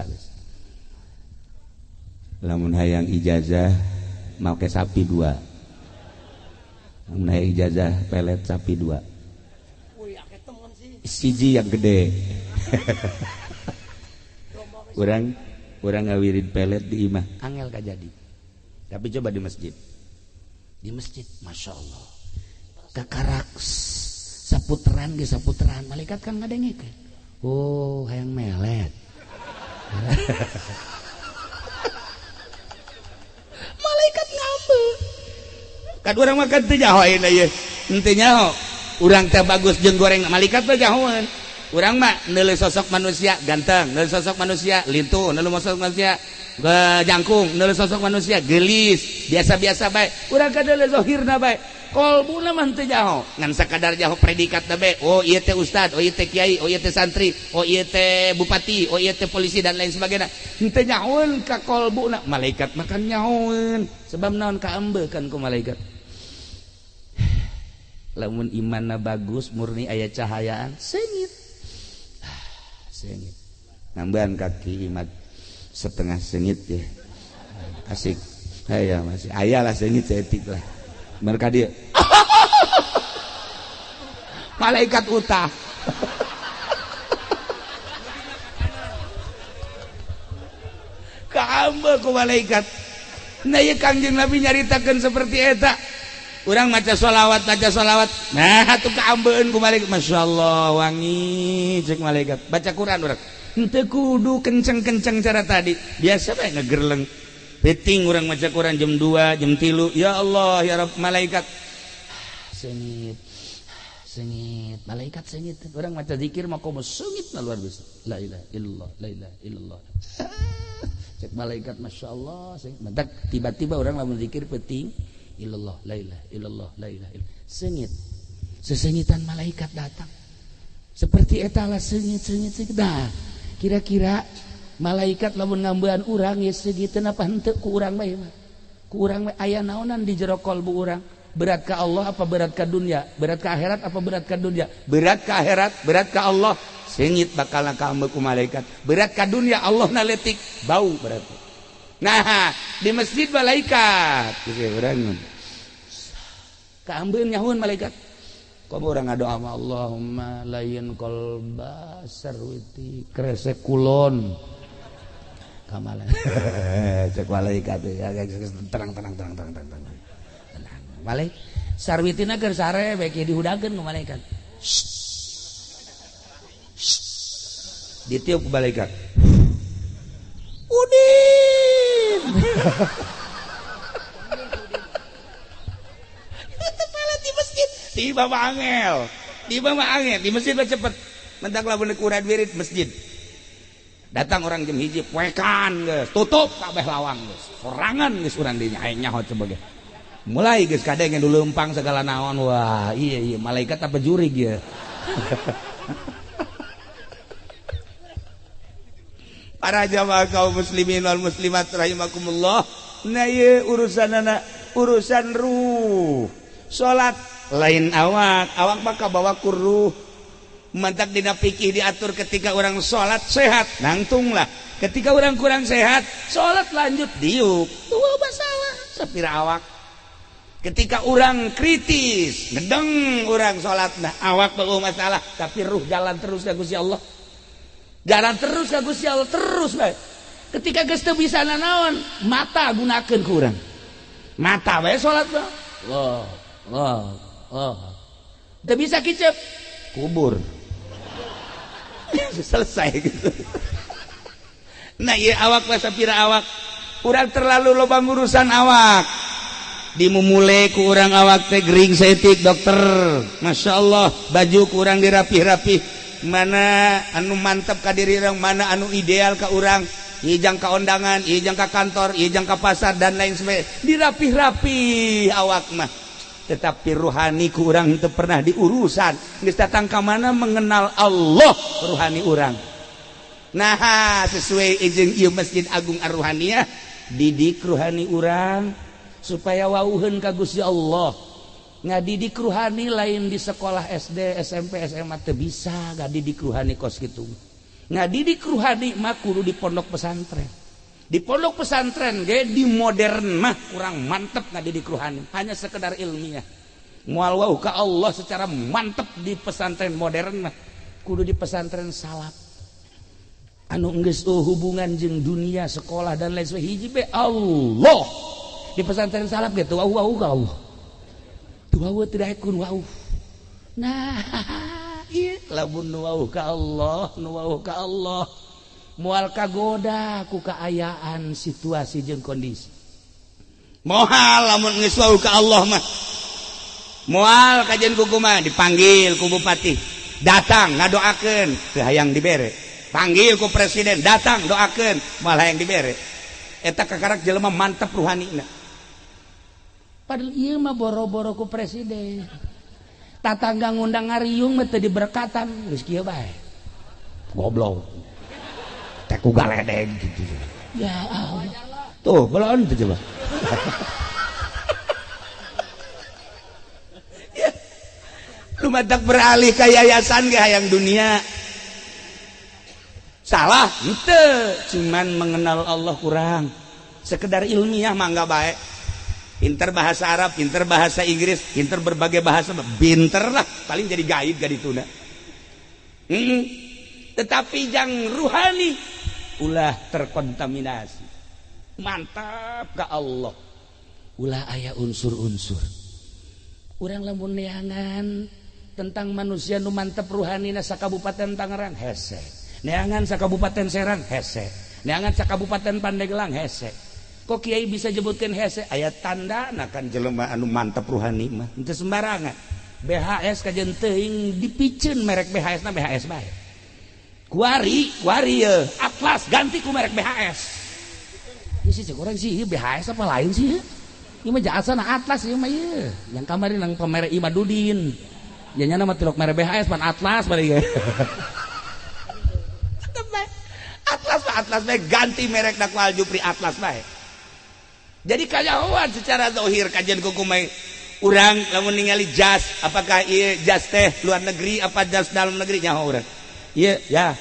Lamun hayang ijazah make sapi 2. Lamun hayang ijazah pelet sapi 2. Siji yang gede. Urang ngawirid pelet di imah angel kajadi. Tapi coba di masjid. Di masjid Masya Allah. Kakarak saputeran ge saputeran malaikat kan ngadengekeun. Oh, hayang melet. Malaikat ngambe. Kan urang mah kan teu nyaho ayeuna ieu. Henteu nyaho. Urang teh bagus jeung goreng malaikat mah nyahoeun. Urang mah neuleuh sosok manusia ganteng, neuleuh sosok manusia lintuh, neuleuh sosok manusia jangkung, neuleuh sosok manusia geulis, biasa-biasa bae. Urang ka neuleuh zahirna bae. Kolbuna mah teu nyaho. Ngan sakadar nyaho predikatna bae. Oh ieu teh ustad, oh ieu teh kiai, oh ieu teh santri, oh ieu teh bupati, oh ieu teh polisi dan lain sebagainya. Henteu nyahoeun ka kolbuna. Malaikat mah kan nyahoeun. Sebab naon kaambekan ku malaikat. Lamun imanna bagus, murni aya cahayaan, seungit. Sengit. Nambahan kaki imat setengah sengit ya. Asik. Aya masih aya lah sengit seetik lah. Mereka dia. Malaikat utah. Kaambe ku malaikat. Nah ieu Kangjeng Nabi nyaritakeun seperti eta. Urang maca sholawat. Nah atuh kaambeun ku malaikat. Masya Allah wangi cek malaikat. Baca Quran urang. Henteu kudu kenceng-kenceng cara tadi. Biasa bae ngegerleng. Peuting urang maca Quran jam 2, jam 3. Ya Allah ya Rabb malaikat. Sengit. Sengit, malaikat sengit. Urang maca zikir mah komo sengit lah luar biasa. La ilaha illallah, la ilaha illallah. Cek malaikat Masya Allah sengit. Mentak tiba-tiba urang lamun zikir peuting illallah, la ilaha illallah, la ilaha illallah. Sengit. Sesengitan malaikat datang. Seperti eta lah sengit, sengit, sengit. Nah, kira-kira malaikat lamun ngambean urang ya segiteun apa henteu ku urang bae mah. Ku urang bae aya naonan di jero kolbu urang. Berat ka Allah apa berat ka dunia? Berat ka akhirat apa berat ka dunia? Berat ka akhirat, berat ka Allah. Sengit bakal kaambe ku malaikat. Berat ka dunia Allah na leutik, bau berarti. Nah, di masjid malaikat. Kaambeun nyahueun malaikat. Komo urang ngadoa ma Allahumma layin qalba sarwiti kresek kulon. Kamalan. Cek malaikat ya tenang tenang tenang tenang tenang. Tenang. Malaikat sarwitina keur sare bae dihudangkeun ku malaikat. Ditiup ku malaikat. Udin. Itu pelet di masjid. Tiba mah angel. Tiba mah angel di masjid mah cepet. Mentak lamun urad wirid masjid. Datang orang jam 1 poekan geus, tutup kabeh lawang geus. Sorangan geus urang dinya aing nyaho coba ge. Mulai geus kadenge nu leumpang segala naon. Wah, iya iya malaikat apa jurig ya. Para jamaah kaum muslimin wal muslimat rahimakumullah. Nah ieu urusanana urusan ruh. Salat Lain awak, awak mah kabawa ku ruh. Mantak dina fikih diatur ketika orang sholat sehat, nangtunglah. Ketika orang kurang sehat, sholat lanjut diuk. Tuh masalah sapira awak. Ketika orang kritis, ngedeng orang sholat, nah awak beuh masalah, tapi ruh jalan terus ka Gusti Allah. Jalan terus ka Gusti Allah terus bae. Ketika geus teu bisa nanaon, mata gunakeun ku urang. Mata bae sholat mah. Allah, Allah, Allah. Teu bisa kicep, kubur. Selesai gitu. Nah, ieu awak mah sapira awak. Urang terlalu loba ngurusan awak. Dimumule ku urang awak teh gering saeutik dokter. Masya Allah, baju ku urang dirapih-rapih. Mana anu mantap ka diri urang, mana anu ideal ka urang. Ieu jang ka ondangan, ieu jang ka kantor, ieu jang ka pasar dan lain sebagainya. Dirapih-rapih awak mah. Tetapi ruhani ku urang teu pernah diurusan. Geus datang ka mana mengenal Allah ruhani urang. Nah, sesuai jeung ieu Masjid Agung Ar-Ruhaniyah, didik ruhani urang supaya wauheun ka Gusti Allah. Ngadidik ruhani lain di sekolah SD, SMP, SMA teu bisa ngadidik ruhani kos kitu. Ngadidik ruhani mah kudu di pondok pesantren. Di pondok pesantren ge di modern mah kurang mantep ngadidik ruhani, hanya sekedar ilmiah. Moal wauh ka Allah secara mantep di pesantren modern mah, kudu di pesantren salaf. Anu geus hubungan jeung dunia sekolah dan lain sebagainya hiji be Allah. Di pesantren salaf ge teu wauh ka Allah. Teu wauh tidak kun wauh. Nah, ieu lamun nu wauh ka Allah, nu wauh ka Allah. Moal kagoda ku kaayaan situasi jeung kondisi. Moal lamun geus wauh ka Allah mah. Moal kajian ku kumaha dipanggil ku bupati, datang ngadoakeun teu hayang dibere. Panggil ku presiden, datang doakeun, moal hayang dibere. Eta kakarak jelema mantep ruhanina. Padahal ieu mah boro-boro ku presiden. Tatangga ngundang ngariung mah teu diberkatan, geus kieu bae. Goblok. Teh ku galedeg gitu. Ya Allah. Tuh, belon tuh coba. Ya. Lu matak beralih ke yayasan ge hayang dunia. Salah, henteu, cuman mengenal Allah kurang. Sekedar ilmiah mah enggak baik. Pinter bahasa Arab, pinter bahasa Inggris, pinter berbagai bahasa, pinter lah, paling jadi gaib gak dituna. Tetapi jang ruhani ulah terkontaminasi. Mantap ke Allah. Ulah aya unsur-unsur. Urang lamun neangan tentang manusia nu mantep ruhanina sakabupaten Tangerang hese. Neangan sakabupaten Serang hese. Neangan sakabupaten Pandeglang hese. Kok kiai bisa jebutkeun hese? Aya tanda na kan jelema anu mantep ruhani mah. Henteu sembarangan. BHS kajen teuing dipiceun merek BHS na BHS bae. Kuari, kuari ye. Atlas ganti ku merek BHS. Ini sih cek orang sih BHS apa lain sih? Ieu mah jasa na Atlas ieu mah ieu. Yang kamari nang pemerek Imadudin. Nya nya mah tilok merek BHS pan Atlas bari ge. Atlas mah Atlas bae ganti merek da ku Aljupri Atlas bae. Jadi kayahoan secara zahir kajian kukumai urang lamun ningali jas apakah ieu jas teh luar negeri apa jas dalam negeri nyaho urang. Ieu ya.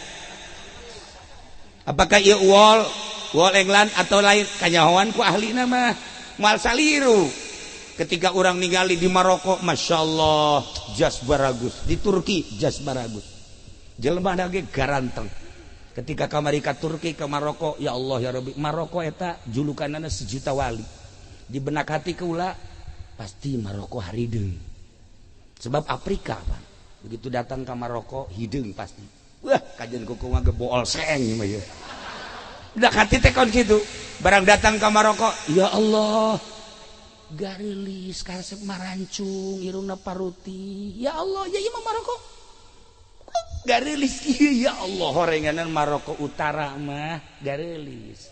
Apakah ieu wall wall England atau lain kanyahoan ku ahlina mah moal saliru. Ketika urang ningali di Maroko Masya Allah jas baragus, di Turki jas baragus. Jelema ge garanteng. Ketika kamari ka Turki ke Maroko, ya Allah ya Rabbi, Maroko eta julukanana sejuta wali. Di benak hati keula pasti Maroko harideung. Sebab Afrika Pak. Begitu datang ke Maroko hideung pasti. Wah, kajian kuku mah gebool seeng mah ieu. Benak hati teh kon kitu. Barang datang ke Maroko, ya Allah, garilis karesep marancung, irungna paruti. Ya Allah, ya ieu mah Maroko. Garilis ya Allah horenganan Maroko Utara mah garilis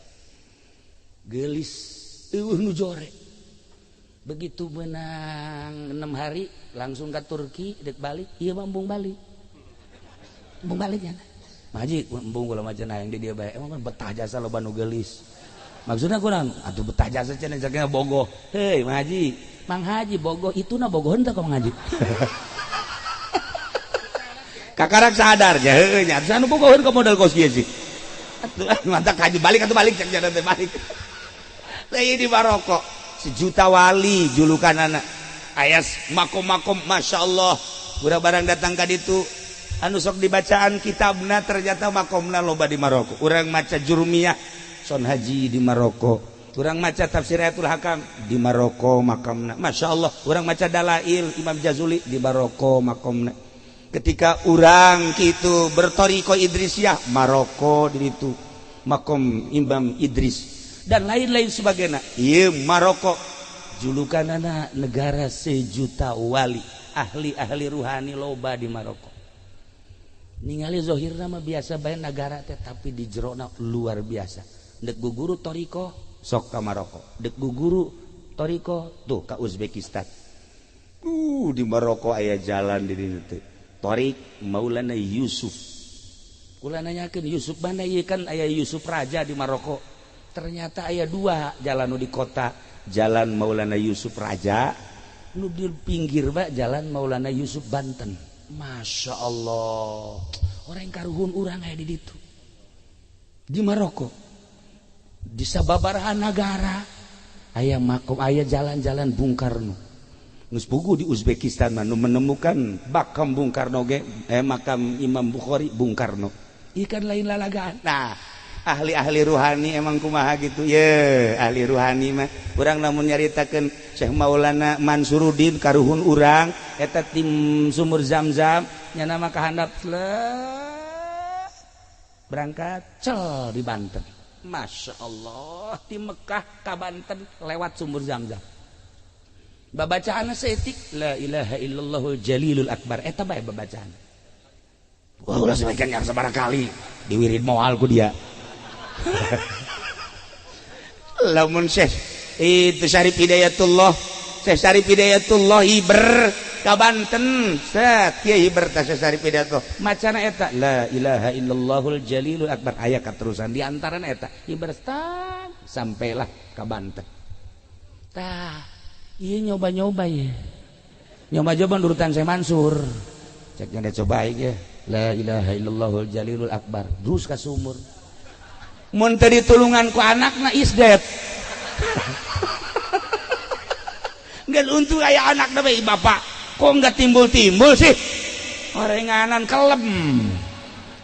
gelis eueuh nu jore. Begitu menang 6 hari langsung ke Turki dek balik ieu mah embung balik. Embung balik nya. Maji embung kula mah cenah yang di dieu bae emang betah jasa loba nu geulis. Maksudna kurang atuh betah jasa cenah jagana bogoh. Heuy Maji Mang Haji bogoh itu na bogoh henteu ka Mang Haji. Kakarak sadar nya heueuh nya anu bogoheun ka modal kos kieu sih. Atuh mantap haji balik atuh balik cek jalan teh balik. Teh di Maroko sejuta wali julukan anak. Ayas makom-makom Masya Allah. Urang barang datang ka ditu anu sok dibacaan kitabna ternyata makomna loba di Maroko. Urang maca Jurumiyah Son Haji di Maroko. Urang maca tafsir Ayatul Hakam di Maroko makamna. Masya Allah. Urang maca Dalail Imam Jazuli di Maroko makomna. Ketika urang gitu bertoriko Idrisiyah Maroko di itu makom Imam Idris dan lain-lain sebagainya. Iya Maroko julukan anak negara sejuta wali, ahli-ahli ruhani loba di Maroko. Ningali zohirna mah biasa bae negara teh, tapi di jerona luar biasa. Dek guguru toriko sok ka Maroko, dek guguru toriko tuh ka Uzbekistan. Di Maroko aya jalan di dieu teh. Torik Maulana Yusuf. Kula nanyakeun Yusuf mana ieu kan aya Yusuf Raja di Maroko. Ternyata aya dua jalan nu di kota, jalan Maulana Yusuf Raja, nu di pinggir pak jalan Maulana Yusuf Banten. Masya Allah, orang karuhun urang aya di ditu. Di Maroko, di sababaraha nagara aya makom, aya jalan-jalan Bung Karno. Geus puguh di Uzbekistan mah nu menemukan makam Bung Karno ge, makam Imam Bukhari Bung Karno. Ikan lain lalagaan. Nah, ahli-ahli ruhani emang kumaha gitu ye, ahli ruhani mah urang lamun nyaritakeun Syekh Maulana Mansuruddin karuhun urang eta tim sumur Zam-Zam nya nama kahandap berangkat cel di Banten. Masya Allah di Mekah ka Banten lewat sumur Zam-Zam. Babacaan seetik la ilaha illallahul jalilul akbar eta bae babacaan. Wah ulah sampaikan yang sabaraha kali diwirid moal ku dia. Lamun Syekh itu Syarif Hidayatullah, Syekh Syarif Hidayatullah hiber ka Banten, set kieu hiber teh Syekh Syarif Hidayatullah. Macana eta la ilaha illallahul jalilul akbar aya katerusan di antarana eta hiber tang sampailah ka Banten. Tah, ieu nyoba-nyoba ye. Nyoba-nyoba nurutan Syekh Mansur. Cek nya coba ya. La ilaha illallahul jalilul akbar. Terus ka sumur. Mun teu ditulungan ku anakna is dead. Nggak untung aya anakna bae bapak. Kok nggak timbul-timbul sih? Orenganan kelem.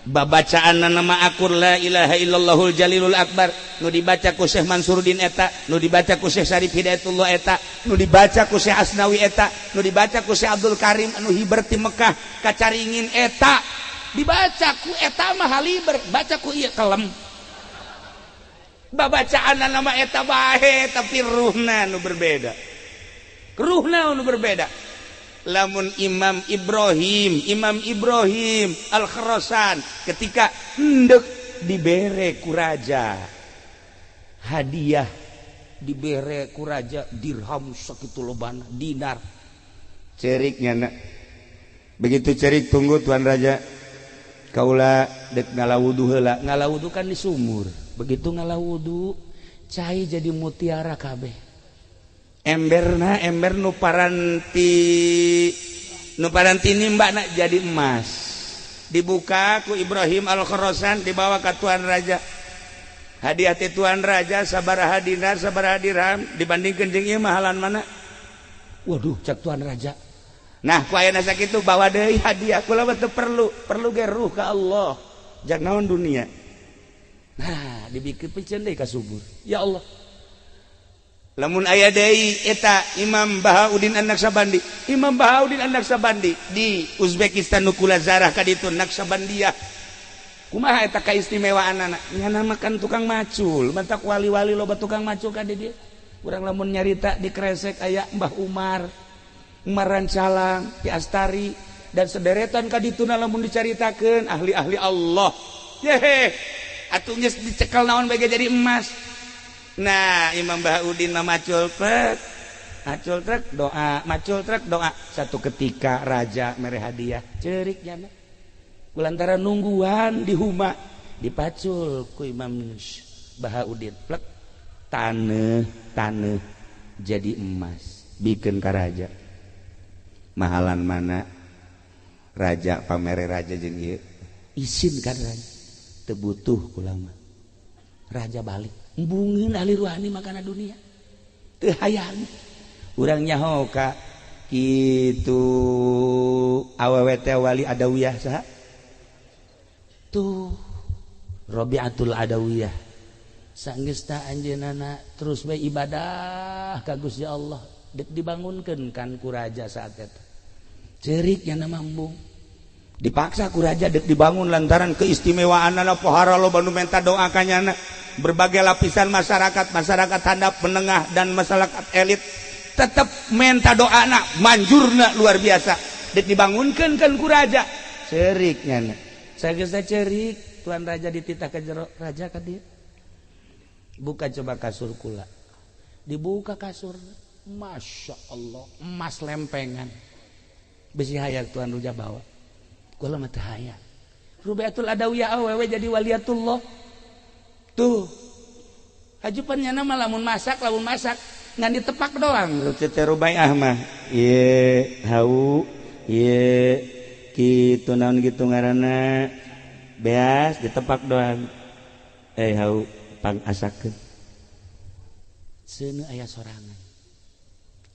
Babacaan nama akur la ilaha illallahul jalilul akbar nu dibaca ku Syekh Mansuruddin eta, nu dibaca ku Syekh Syarif Hidayatullah eta, nu dibaca ku Syekh Asnawi eta, nu dibaca ku Syekh Abdul Karim anu hiber ti Mekah ka Caringin eta, dibaca ku eta mah haliber, baca ku ieu kelem. Babacaan nama eta bae tapi ruhna nu berbeda. Ruhna nu berbeda. Lamun Imam Ibrahim Al-Khurasan ketika hendak dibere ku raja hadiah, dibere ku raja dirham sakitu lobana dinar. Ceriknya nak. Begitu cerik tunggu tuan raja. Kaula dek ngalawudu heula, ngalawudu kan di sumur. Begitu ngalawudu cai jadi mutiara kabeh. Emberna ember nu paranti nimba nak jadi emas. Dibuka ku Ibrahim Al-Khurasan dibawa ke tuan raja. Hadiah ti tuan raja sabaraha dinar sabaraha dirham dibandingkeun jeung ieu mahalan mana? Waduh cak tuan raja. Nah ku ayeuna sakitu bawa deui hadiah kula mah teu perlu, perlu ge ruh ka Allah. Jak naon dunia. Nah dibikeun piceun deui ka subur. Ya Allah. Lamun aya deui eta Imam Bahauddin An-Naqsabandi. Imam Bahauddin An-Naqsabandi di Uzbekistan nu kula zarah ka ditu Naqsabandiyah. Kumaha eta kaistimewaanana? Nya makan tukang macul, mantak wali-wali loba tukang macul ka di dieu. Urang lamun nyarita di Kresek aya Mbah Umar, Umar Rancalang, Ki Astari dan sederetan ka dituna lamun dicaritakeun ahli-ahli Allah. Yehe, atuh geus dicekel naon bae jadi emas. Nah, Imam Bahauddin mah macul trek, macul trek doa, macul trek doa. Satu ketika raja mere hadiah, cerik jana. Kulantaran nungguan di huma dipacul ku Imam Bahauddin, plek taneuh taneuh jadi emas. Bikeun ka raja. Mahalan mana raja pamere raja jeung ieu. Isin kan raja. Teu butuh kula mah. Raja balik. Embungeun ahli ruhani makana dunia. Teu hayang. Urang nyaho ka kitu awewe teh wali Adawiyah saha? Tuh Rabi'atul Adawiyah. Sanggeus ta anjeunna terus bae ibadah ka Gusti Allah. Dek dibangunkeun kan ku raja saat eta. Ceurik nya nama embung. Dipaksa ku raja dek dibangun lantaran keistimewaanana pohara loba nu menta doa ka nyana. Berbagai lapisan masyarakat, masyarakat handap, menengah dan masyarakat elit tetep menta doana, manjurna luar biasa. Dek dibangunkeun kan ku raja. Ceurik nyana. Sageus ceurik, tuan raja dititah ka jero, raja ka dieu. Buka coba kasur kula. Dibuka kasur. Masya Allah, emas lempengan. Besi hayang tuan raja bawa. Kula mah teu hayang. Rubiatul Adawiyah awewe jadi waliatullah. Tuh. Hajupan nyana mah lamun masak ngan ditepak doang. Teh Rubaiah mah. Ieu hau, ieu kitu naon kitu ngaranna. Beas ditepak doang. Hau pangasakeun. Seuneu aya sorangan.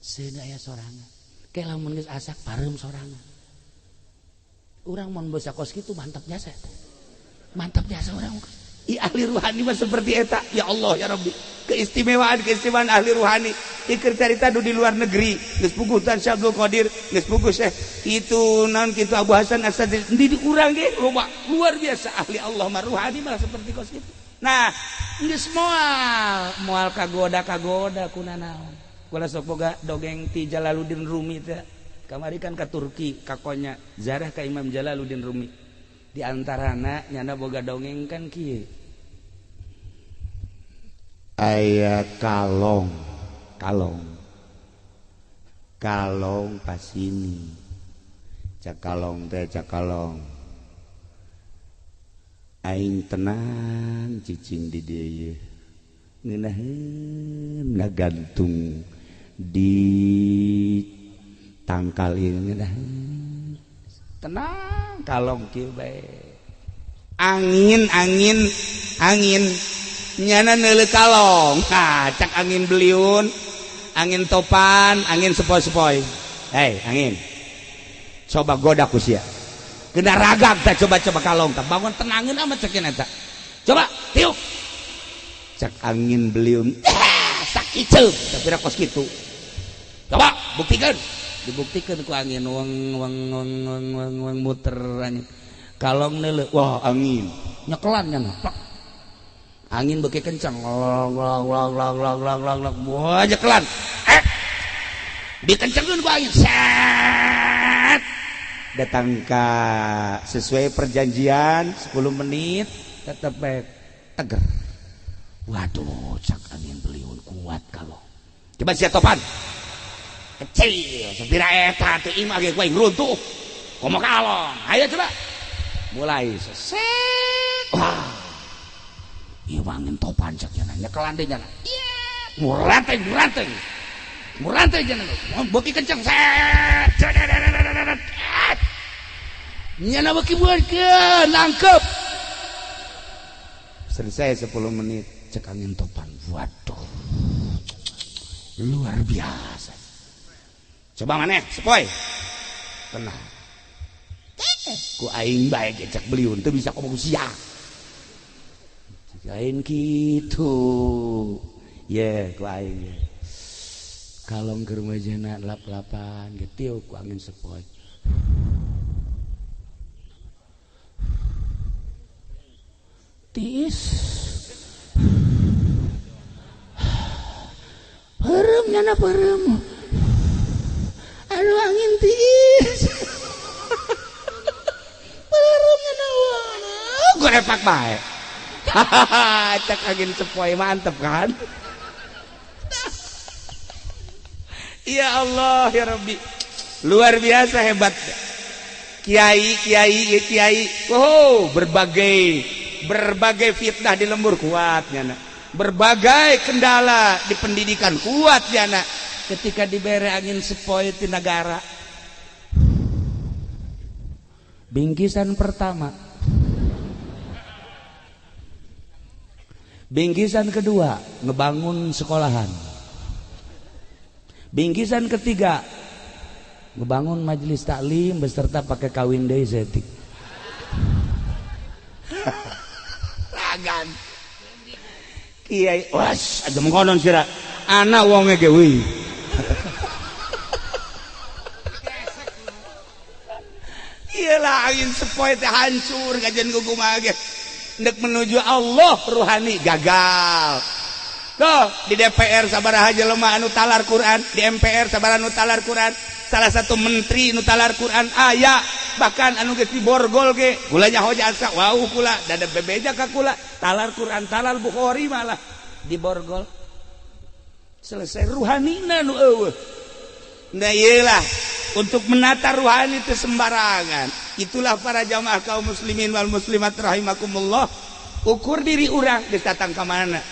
Seuneu aya sorangan. Ke lamun geus asak pareum sorangan. Urang mun basa kos kitu mantap jasa eta. Mantap jasa urang. I ahli ruhani mah seperti eta. Ya Allah ya Rabbi. Keistimewaan-keistimewaan ahli ruhani. Iker carita du di luar negeri. Geus puguh Tan Syekh Abdul Qadir, geus puguh Syekh kitu naon kitu Abu Hasan As-Sadzili. Di urang ge loba luar biasa ahli Allah mah ruhani mah seperti kos kitu. Nah, geus moal kagoda-kagoda kuna naon. Kula sok boga dongeng ti Jalaluddin Rumi teh. Kamari kan ka Turki, ka Konya, zarah ka Imam Jalaluddin Rumi. Di antarana nyana boga dongeng kan kieu. Aya kalong, kalong. Kalong pasini. Cak kalong teh cak kalong. Aing tenang cicing di dieu ieu. Ngeunaheun ngagantung di tangkal ieu ngeunaheun. Tenang kalong kieu bae. Angin angin angin nyana neuleuh kalong. Ha, cak angin beliun, angin topan, angin sepoi-sepoi. Hei, angin. Coba goda ku sia. Kena ragag teh coba-coba kalong teh bangun tenangin amat cekin eta. Coba tiup. Cak angin beliun. Sakiceuk tapi ra kos kitu. Coba buktikan. Dibuktikan ku angin weng weng weng weng weng weng muter angin. Kalong neuleuh, wah angin. Nyekelan nya. Plak. Angin beuki kencang. Long long long long long long long long. Wah nyekelan. Dikencengkeun ku angin. Set. Datang ka sesuai perjanjian 10 menit tetep bae teger. Waduh, cak angin beliun kuat kalau. Coba sia topan. Kecil, sepira eta teu imah ge ku aing runtuh. Komo kalong. Ayo coba. Mulai seset. Wah. Ieu angin topan cak nya nyekelan deui nya. Muranteng muranteng. Muranteng nya. Beuki kenceng set. Nyana beuki buatkeun nangkep. Selesai 10 menit cek angin topan. Waduh. Luar biasa. Coba maneh sepoi. Tenang. Ku aing bae ge cek beliun teu bisa komo sia. Lain kitu. Ye ku aing. Kalong keur majana lap-lapan ge tiup ku angin sepoi. Tiis. Peureum nyana peureum. Aduh angin tiis. Peureum nyana gorepak bae. Hahaha, cek angin sepoi mantep kan? Ya Allah ya Rabbi. Luar biasa hebat. Kiai kiai kiai. Oh, berbagai fitnah di lembur kuat nyana. Berbagai kendala di pendidikan kuat nyana. Ketika dibere angin sepoi ti negara. Bingkisan pertama, bingkisan kedua ngebangun sekolahan, bingkisan ketiga ngebangun majelis taklim beserta pakai kawin deui setik. Ragan kiai was aja mengkonon sira anak wonge ge wih. Iyalah angin sepoi teh hancur kajian kumaha ge. Ndek menuju Allah ruhani gagal. Tuh di DPR sabaraha jelema anu talar Quran, di MPR sabaraha anu talar Quran, salah satu menteri anu talar Quran aya, bahkan anu geus diborgol ge kula nyaho jasa wau kula dada bebeja ka kula talar Quran talar Bukhari malah diborgol. Selesai ruhanina nu eueuh. Nah iyalah untuk menata ruhani itu sembarangan. Itulah para jamaah kaum muslimin wal muslimat rahimakumullah. Ukur diri urang geus datang ka mana?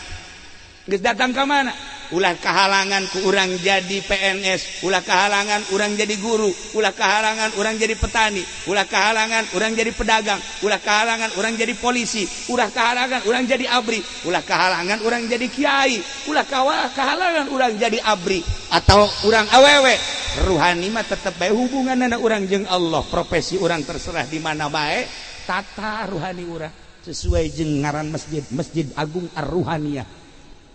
Geus datang ka mana? Ulah kahalangan ku urang jadi PNS, ulah kahalangan urang jadi guru, ulah kahalangan urang jadi petani, ulah kahalangan urang jadi pedagang, ulah kahalangan urang jadi polisi, ulah kahalangan urang jadi abri, ulah kahalangan urang jadi kiai, ulah kahalangan urang jadi abri atau urang awewe. Ruhani mah tetep bae hubunganna urang jeung Allah, profesi urang terserah di mana bae, tata ruhani urang sesuai jeung ngaran masjid, Masjid Agung Ar-Ruhaniyah.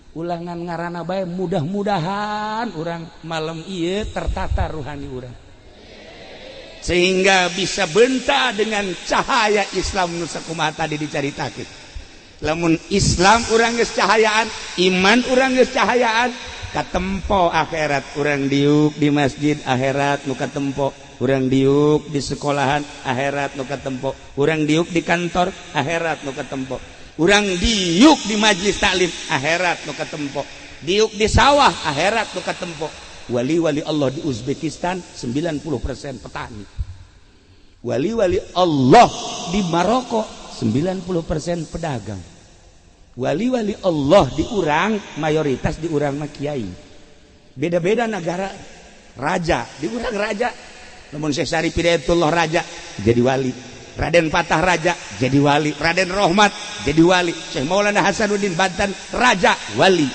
Ulangan ngarana bae mudah-mudahan urang malam ieu tertata ruhani urang sehingga bisa benta dengan cahaya Islam nu sakumaha tadi dicaritakeun. Lamun Islam urang geus cahayaan, iman urang geus cahayaan, katempo akhirat urang diuk di masjid akhirat nu katempo, urang diuk di sekolahan akhirat nu katempo, urang diuk di kantor akhirat nu katempo, urang diuk di majlis taklim akhirat nu katempo, diuk di sawah akhirat nu katempo. Wali-wali Allah di Uzbekistan 90% petani, wali-wali Allah di Maroko 90% pedagang, wali-wali Allah di urang mayoritas di urang mah kiai. Beda-beda negara, raja di urang raja, namun Syekh Syarif Hidayatullah raja jadi wali, Raden Patah raja jadi wali, Raden Rohmat jadi wali, Syekh Maulana Hasanuddin Banten raja wali.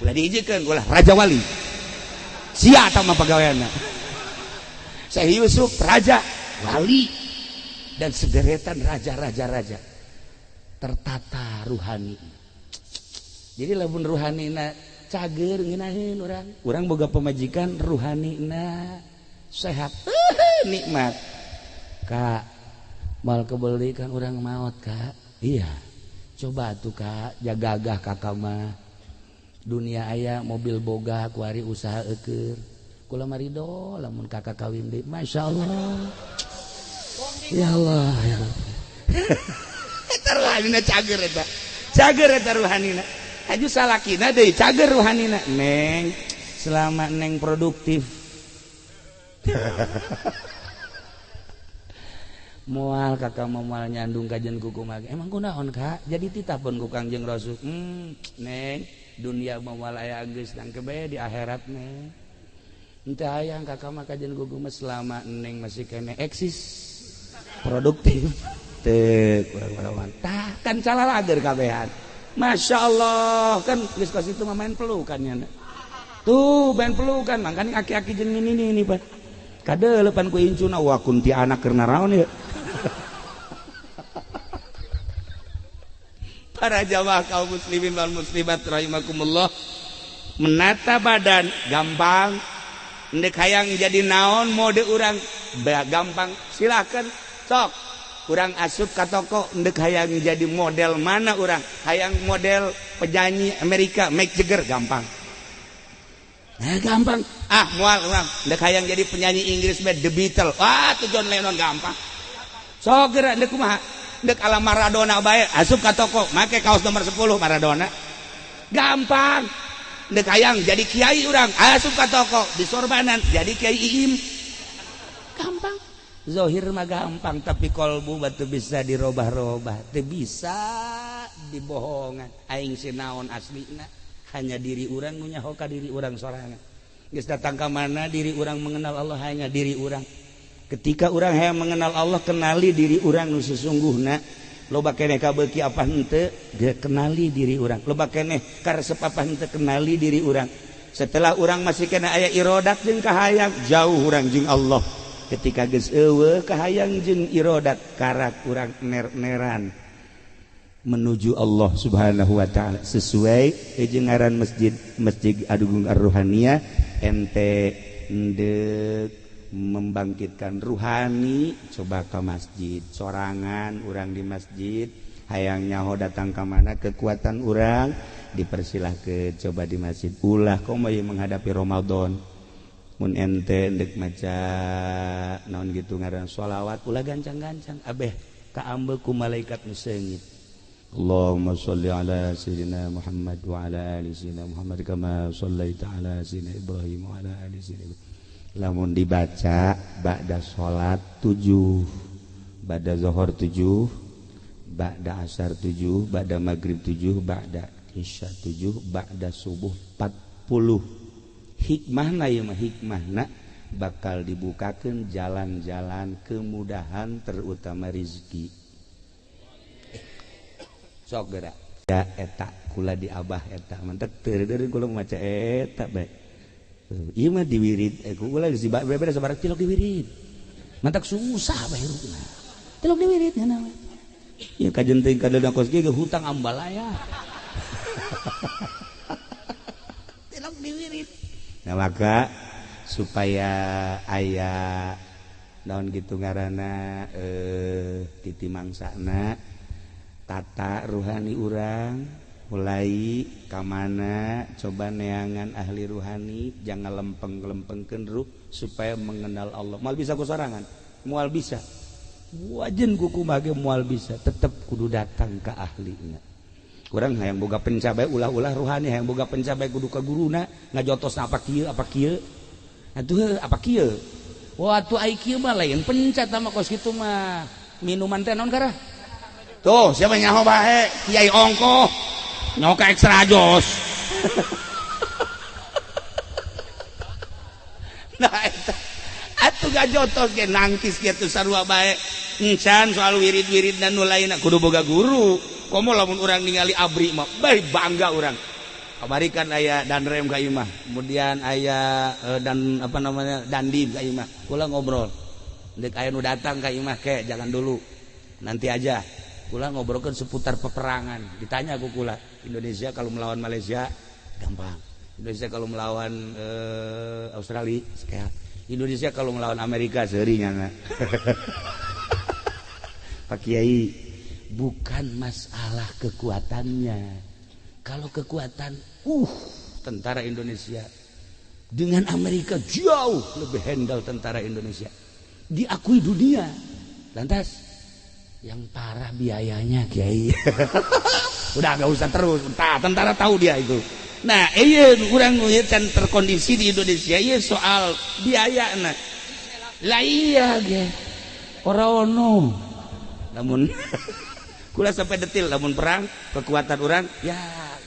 Ulah diijikeun ulah raja wali. Sia tah mah pagaweanna. Syekh Yusuf raja wali dan sederetan raja-raja raja. Tertata ruhani. Jadi lamun ruhanina cager ngeunaheun urang. Urang boga pamajikan ruhanina sehat. Nikmat. Kak, mal kebeli kan urang maot kak. Iya, coba tuh kak, jagagah kakak mah. Dunia aya mobil boga kuari usaha eukeur. Kula marido lamun kakak kawin deui. Masya Allah. Ya Allah, ya Allah. Eta ruhanina cager eta. Cager eta ruhanina. Aju salakina deui cager ruhanina. Neng, selama neng produktif. Moal kakak moal nyandung kajian kuku mage. Emang kunaon kak? Jadi titah pun ku Kangjeng Rasul. Neng, dunia moal aya geus nangke bae di akhirat neng. Henteu hayang kakak mah kajian kuku mah selama neng masih kene eksis produktif. Teu kurang-kurangan. Tah kan calalager kabehan. Masya Allah kan geus kos itu mah main pelukan nya. Tuh main pelukan mangkane aki-aki jeung ini ini Pak. Kadeulepan ku incuna wah kunti anak keur naraon ieu. Para jamaah kaum muslimin wal muslimat rahimakumullah, menata badan gampang, ndek hayang jadi naon mode urang gampang, silakan sok urang asup ka toko ndek hayang jadi model mana urang, hayang model penyanyi Amerika Mick Jagger gampang. Nah, gampang. Ah, moal urang ndek hayang jadi penyanyi Inggris The Beatles. Wah, tuh John Lennon gampang. Sok geura ndek kumaha? Ndek ala Maradona bae, asup ka toko make kaos nomor 10 Maradona. Gampang. Ndek hayang jadi kiai urang, asup ka toko di sorbanan jadi kiai Iim. Gampang. Zohir mah gampang, tapi kolbu batu bisa dirobah-robah, teu bisa dibohongan. Aing sinaon aslina hanya diri urang nu nyaho ka diri urang sorangan. Geus datang ka mana diri urang mengenal Allah hanya diri urang. Ketika urang hayang mengenal Allah, kenali diri urang nu sesungguhna. Loba keneh kabeuki apa henteu, kenali diri urang. Loba keneh karesep apa henteu, kenali diri urang. Setelah urang masih kena aya irodat jeung kahayang, jauh urang jeung Allah. Ketika geus eueuh kahayang jeung irodat, karak urang ner-neran menuju Allah Subhanahu wa taala sesuai jeung ngaran masjid, Masjid Agung Ar-Ruhaniyah. Ente endek membangkitkan ruhani, coba ke masjid sorangan urang di masjid, hayang nyaho datang ka mana kekuatan urang dipersilahkeun coba di masjid. Ulah komo ieu menghadapi Ramadan, mun ente endek maca naon gitu ngaran sholawat, ulah gancang-gancang abeh kaambe ku malaikat nu seungit. Allahumma sholli ala sayyidina Muhammad wa ala ali sayyidina Muhammad kama shallaita ala sayyidina Ibrahim wa ala ali sayyidina Ibrahim. Lamun dibaca ba'da salat 7, ba'da zuhur 7, ba'da asar 7, ba'da maghrib 7, ba'da isya 7, ba'da subuh 40. Hikmahna ieu mah, hikmahna bakal dibukakeun jalan-jalan kemudahan terutama rezeki. Sok gerak ya eta kula di abah eta mantek teu kula maca eta bae. Ieu mah diwirid kula geus bebeda sabaraha tilok diwirid. Mantak susah bae hirupna. Tilok diwirid nya we. Ieu kajen teuing kadeuda kos kieu hutang ambalaya. Tilok diwirid. Nah maka supaya aya naon gitu ngaranna titi mangsana tata ruhani urang mulai kamana coba neangan ahli ruhani, jangan lempeng-lempengkeun ruh supaya mengenal Allah. Moal bisa ku sorangan, moal bisa. Wajen ku kumaha ge moal bisa, tetep kudu datang ka ahlina. Urang hayang boga pencabai ulah-ulah ruhani, hayang boga pencabai kudu ka guruna ngajotosna apa kieu apa kieu. Atuh apa kieu? Wah atuh ai kieu mah lain pencat mah kos kitu mah. Minuman teh naon karah? Tuh, siapa nyaho bae? Kiai ongkoh. Nyaho ka ekstra jos. Nah eta atuh gajotos ge nangkis kitu sarua bae. Encan soal wirid-wirid dan nu lainna kudu boga guru. Komo lamun urang ningali abri mah bae bangga urang. Kamari kan aya danrem ka imah, kemudian aya dan apa namanya dandim ka imah. Kula ngobrol. Deuk aya nu datang ka imah ke jangan dulu. Nanti aja. Kula ngobrolkan seputar peperangan. Ditanya ku kula, Indonesia kalau melawan Malaysia gampang. Indonesia kalau melawan Australia sekian. Indonesia kalau melawan Amerika seuri nyana. Pak Kiai, bukan masalah kekuatannya. Kalau kekuatan, tentara Indonesia dengan Amerika jauh lebih handal tentara Indonesia. Diakui dunia. Lantas yang parah biayanya Kiai. Udah gak usah terus, tentara tahu dia itu. Nah, iya kurang can terkondisi di Indonesia iya soal biaya nah. Lah iya ge. Ora ono. Lamun kula sampai detil lamun perang kekuatan urang ya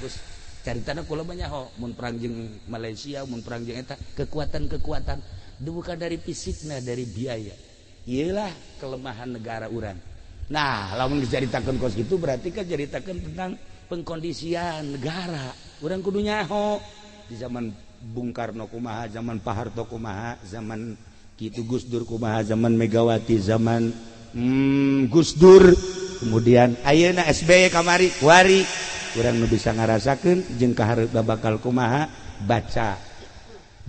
Gus caritana kula banyak ho mun perang jeung Malaysia, mun perang jeung eta kekuatan-kekuatan bukan dari fisikna, dari biaya. Iyalah kelemahan negara urang. Nah, lamun diceritakan kos gitu berarti kan ceritakan tentang pengkondisian negara. Urang kudu nyaho di zaman Bung Karno kumaha, zaman Pak Harto kumaha, zaman kitu Gus Dur kumaha, zaman Megawati, zaman Gus Dur, kemudian ayeuna SBY kamari, kuari urang nu bisa ngarasakeun jeung kahareup bakal kumaha, baca.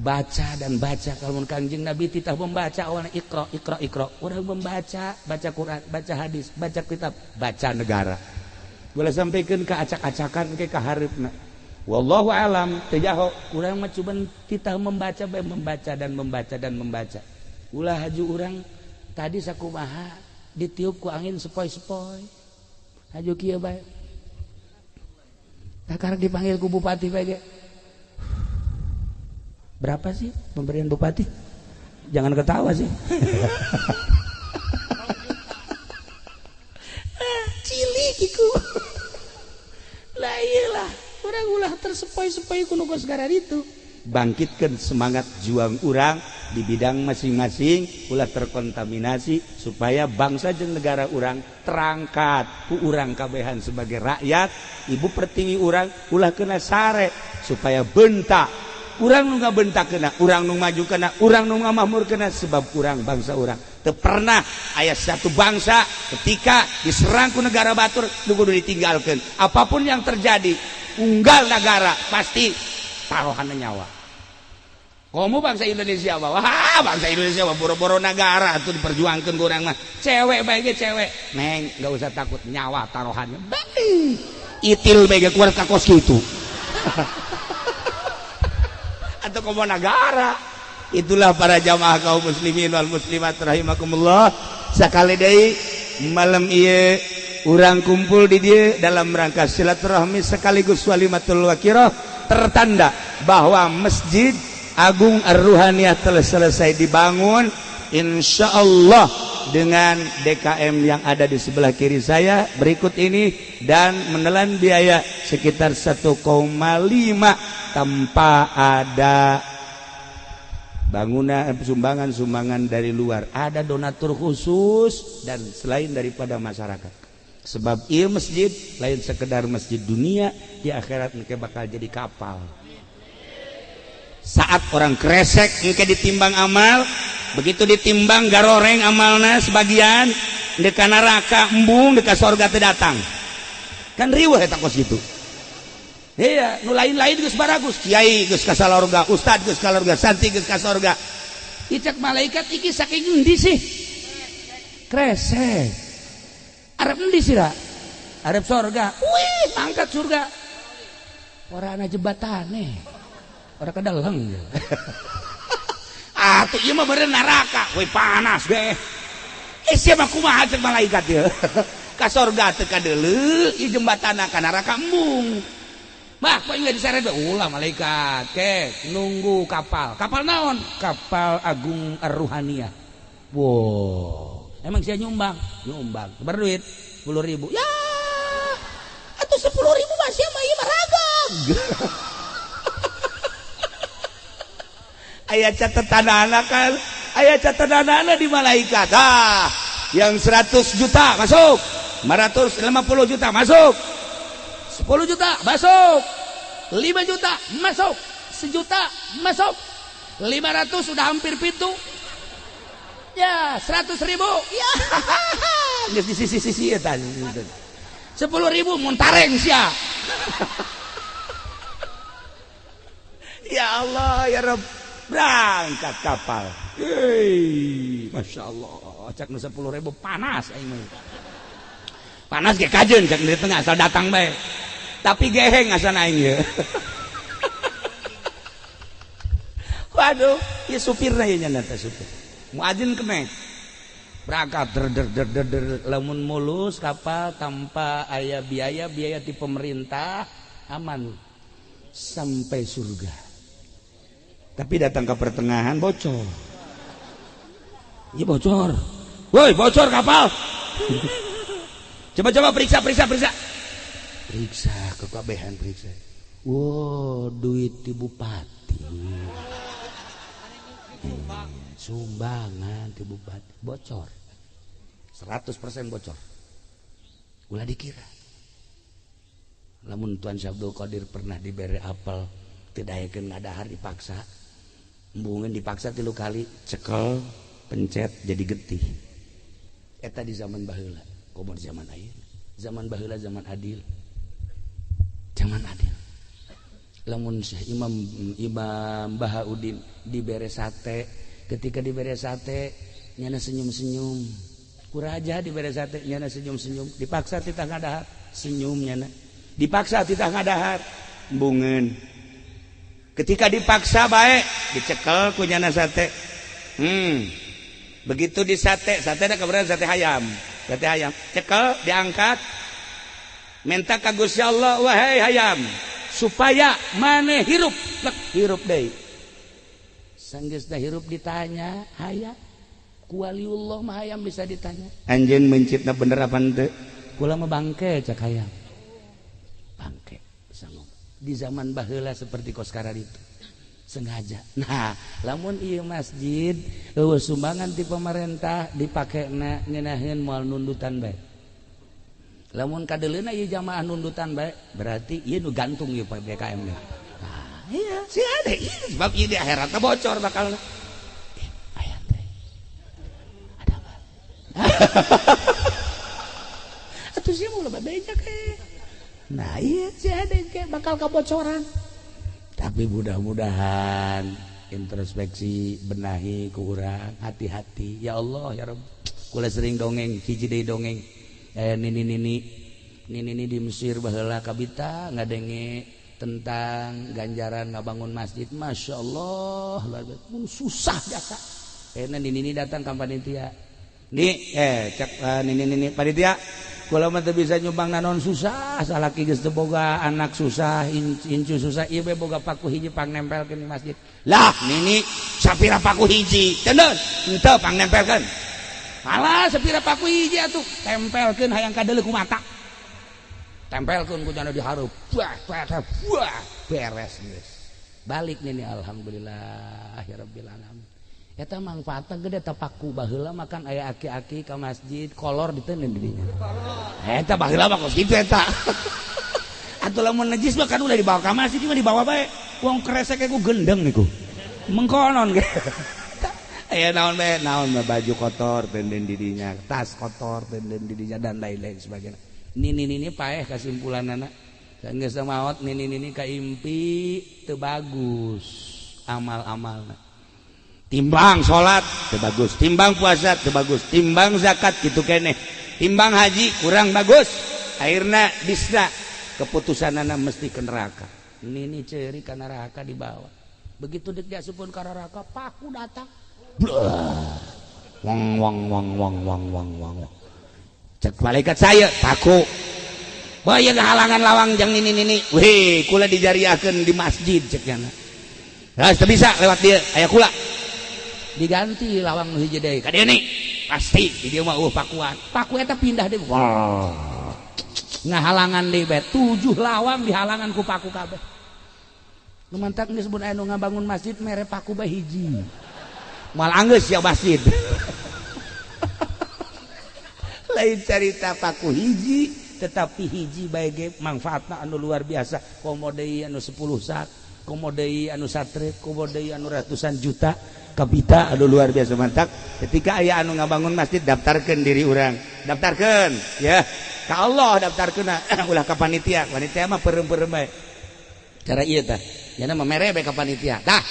Baca dan baca. Kalau Kangjeng Nabi titah membaca awalnya iqra iqra iqra, urang membaca, baca Quran, baca hadis, baca kitab, baca negara. Boleh sampaikan ke acak-acakan ke kahareupna. Wallahu alam teu jaho, urang mah cuman titah membaca bae, membaca dan membaca dan membaca. Ulah haju urang tadi sakumaha ditiup ku angin sepoi-sepoi. Haju kieu bae. Takarek dipanggil ku bupati bae ge. Berapa sih pemberian bupati? Jangan ketawa sih. Cilik iku. Lah iyalah, urang ulah tersepoi-sepoi ku nu kos itu. Bangkitkan semangat juang urang di bidang masing-masing, ulah terkontaminasi supaya bangsa jeung negara urang terangkat ku urang kabehan sebagai rakyat. Ibu pertiwi urang ulah kena sare supaya bentak urang nu ngabentak kena, urang nu maju kena, urang nu ngamakmur kena, sebab urang bangsa urang teu pernah aya satu bangsa ketika diserang ku negara batur nu kudu ditinggalkeun. Apapun yang terjadi, unggal negara pasti taruhan nyawa. Komo bangsa Indonesia mah, wah bangsa Indonesia mah boro-boro negara tuh diperjuangkan ku urang mah. Cewek bae ge cewek, neng nggak usah takut, nyawa taruhannya. Baik. Itil bae ge kuat ka kos kitu. Atau komo negara. Itulah para jamaah kaum muslimin wal muslimat rahimakumullah. Sakali deui malam ieu urang kumpul di dieu dalam rangka silaturahmi sekaligus walimatul wakirah, tertanda bahwa Masjid Agung Ar-Ruhaniyah telah selesai dibangun, insya Allah dengan DKM yang ada di sebelah kiri saya berikut ini, dan menelan biaya sekitar 1,5 tanpa ada bangunan sumbangan-sumbangan dari luar, ada donatur khusus dan selain daripada masyarakat. Sebab ieu masjid lain sekedar masjid dunia, di akhirat engke bakal jadi kapal. Saat orang kresek engke ditimbang amal, begitu ditimbang garoreng amalna sebagian, deka neraka embung, deka sorga teu datang. Kan riweuh eta kos kitu. Iya, nu lain-lain geus baragus, kiai geus ka salorga, ustad geus ka sorga, santri geus ka sorga. Icak malaikat iki saking endi sih? Kresek. Arep endi sih, Ra? Arep sorga. Wih, mangkat surga. Ora ana jembatane. Ora kedeleng. Atuh ieu mah beureun neraka. Wih panas deh. Eh sia mah kumaha cek malaikat ieu? Ka sorga teu kadeuleu, ieu jembatana ka neraka embung. Bah, kok nggak diseret? Ulah malaikat, kek nunggu kapal. Kapal naon? Kapal Agung Ar-Ruhaniyah. Wow, emang sia nyumbang? Nyumbang. Berduit 10.000. Ya, atau 10.000 masih mah ieu mah ragam. Aya catetanana kan? Aya catetanana di malaikat. Ah, yang 100 juta masuk, 550 juta masuk. 10 juta masuk, 5 juta masuk, 1 juta masuk, 500 sudah hampir pintu, ya 100.000, ya geus di sisi-sisi eta 10.000 muntareng sia. Ya Allah ya Rabb, berangkat kapal. Hei, masya Allah, cak nu 10.000 panas aing mah. Panas ge kajeun cak di tengah asal datang bae. Tapi geheng asan aing ye. Waduh, ieu supirna ieu nya teh supir. Muadzin kenek. Berangkat der der der der der, lamun mulus kapal tanpa aya biaya-biaya ti pemerintah aman sampai surga. Tapi datang ke pertengahan bocor. Iya bocor. Woi, bocor kapal. Coba-coba periksa, periksa, periksa. Periksa, kekabehan periksa. Wow, duit di bupati. Sumbangan di bupati. Bocor. 100% bocor. Ulah dikira. Lamun Tuan Syabdul Qadir pernah diberi apel, tidak yakin ngadahar dipaksa. Embungan dipaksa 3 kali, cekel, pencet jadi getih. Eta di zaman baheula. Komo di zaman ayeuna. Zaman baheula zaman adil. Zaman adil. Lamun Syekh Imam Bahauddin dibere sate, ketika dibere sate nyana senyum-senyum. Ku raja dibere sate nyana senyum-senyum, dipaksa titah ngadahar, senyum nyana. Dipaksa titah ngadahar, embungeun. Ketika dipaksa bae dicekel ku nyana sate. Begitu di sate, sate ada kebetulan sate hayam. Sate hayam, cekel diangkat, minta ka Gusti Allah, wahai hayam, supaya maneh hirup, lek hirup deui. Sanggeusna hirup ditanya, hayam, ku waliullah mah hayam bisa ditanya. Anjeun mencitna bener apa henteu? Kula mah bangke cak hayam. Bangke bisa ngomong. Di zaman baheula seperti kos karar itu. Sengaja. Nah, lamun ieu masjid eueuh sumbangan ti pemerintah dipakena ngeunaheun moal nundutan bae. Lamun kadeuleuna ieu jamaah nundutan bae, berarti ieu nu gantung ieu PPKM ge. Nah, iya, si ada ieu sebab ieu di akhirat bocor bakal. Aya teh. Ada apa? Atuh sia mau lebih beja ke. Nah, iya si ada ke bakal kebocoran. Tapi mudah-mudahan introspeksi benahi ku urang, hati-hati. Ya Allah ya Rabb. Kula sering dongeng, hiji deui dongeng. Nini nini nini nini di Mesir baheula kabita ngadenge tentang ganjaran ngabangun masjid. Masya Allah, mun susah jasa. Nini nini datang ka panitia. Nih, cek nini nini panitia. Kula mah teu bisa nyumbang naon susah, salaki geus teu boga anak susah, incu susah, ieu we boga paku hiji pang nempelkeun di masjid. Lah, nini sapira paku hiji, cendeun, henteu pang nempelkeun. Alah, sapira paku hiji atuh, tempelkeun hayang kadeuleu ku mata. Tempelkeun ku jana dihareup. Wah, wah, wah, beres geus. Balik nini alhamdulillah ya rabbil alamin. Eta mangfaatna gede ta paku baheula makan aya aki-aki ka masjid kolor diteundeun di dinya. Eta baheula mah kos kitu eta. Atuh lamun najis mah kan ulah dibawa ka masjid mah dibawa bae. Wong kresek ku gendeng niku. Mengkonon ge. Aya naon bae, naon mah baju kotor teundeun di dinya, tas kotor teundeun di dinya dan lain-lain sebagainya. Nini-nini paeh kasimpulanana. Geus maot nini-nini kaimpi teu bagus amal-amalna. Timbang salat teu bagus, timbang puasa teu bagus, timbang zakat kitu keneh, timbang haji kurang bagus. Akhirna bisa keputusanana mesti ke neraka. Nini ceuri ka neraka dibawa. Begitu dek diasupkeun ka neraka, paku datang. Blah. Wang wang wang wang wang wang wang. Cek malaikat saya, paku. Bae halangan lawang jang nini nini. Weh, kula dijariahkeun di masjid cek nyana. Nah, teu bisa lewat dia, aya kula. Diganti lawang nu hiji deui ka dieu nih pasti di dieu mah pakuan paku eta pindah deui wah ngahalangan deui bae 7 lawang dihalangan ku paku kabeh nu mantak geus mun aya nu ngabangun masjid mere paku bae hiji moal anggeus ya masjid. Lain carita paku hiji tetapi hiji bae ge mangfaatna anu luar biasa komo deui anu 10 sak komo deui anu satrek komo deui anu ratusan juta kapita aduh luar biasa mantap. Ketika aya anu ngabangun masjid daftarkeun diri urang, daftarkeun ya ka Allah daftarkeun ulah ka panitia, panitia mah peureum-peureum bae. Cara ieu tah nya mah mere bae ka panitia tah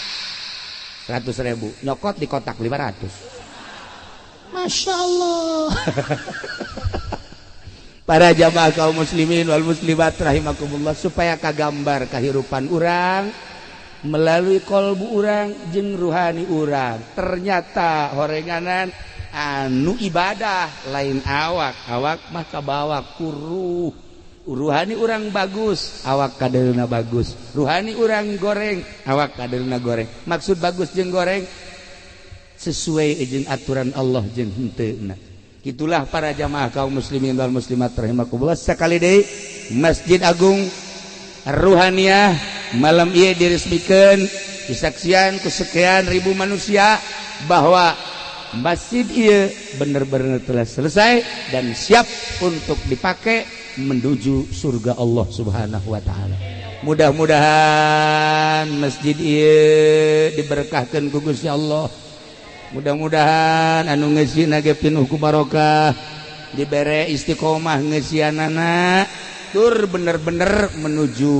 100.000 nyokot di kotak 500. Masya Allah. Para jamaah kaum muslimin wal muslimat rahimakumullah, supaya kagambar kahirupan urang melalui kolbu urang jeung ruhani urang. Ternyata horenganan anu ibadah lain awak, awak mah kabawa kuruh. Ruhani urang bagus, awak kadeulna bagus. Ruhani urang goreng, awak kadeulna goreng. Maksud bagus jeung goreng sesuai jeung aturan Allah jeung henteuna. Itulah para jamaah kaum muslimin wal muslimat rahimakumullah. Sekali deui Masjid Agung Ruhaniyah malam ieu diresmikeun disaksian ku sekian ribu manusia bahwa masjid ieu bener-bener telah selesai dan siap untuk dipakai menuju surga Allah Subhanahu wa taala. Mudah-mudahan masjid ieu diberkahkeun ku Gusti Allah. Mudah-mudahan anu ngeusina ge pinuh ku barokah, dibere istiqomah ngeusianana tur bener-bener menuju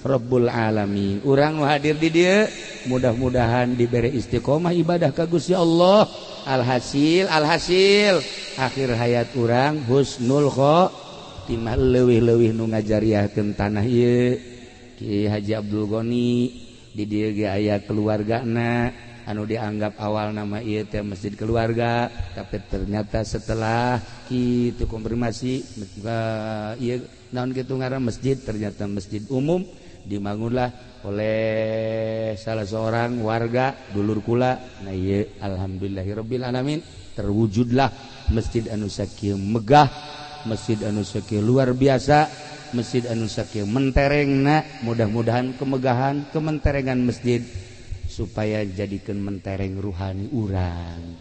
Rabbul Alamin. Urang nu hadir di dieu mudah-mudahan dibere istiqomah ibadah ka Gusti Allah. Alhasil alhasil akhir hayat urang husnul khotimah, leuwih-leuwih nu ngajariahkeun tanah ieu Ki Haji Abdul Ghani di dieu ge aya keluargana anu dianggap awal nama ieu teh masjid keluarga, tapi ternyata setelah kitu konfirmasi ieu naon kitu ngaran masjid, ternyata masjid umum dibangunlah oleh salah seorang warga dulur kula. Nah ieu alhamdulillahirabbil alamin terwujudlah masjid anu sakieu megah, masjid anu sakieu luar biasa, masjid anu sakieu menterengna. Mudah-mudahan kemegahan kementerengan masjid Supaya jadikan mentereng ruhani urang,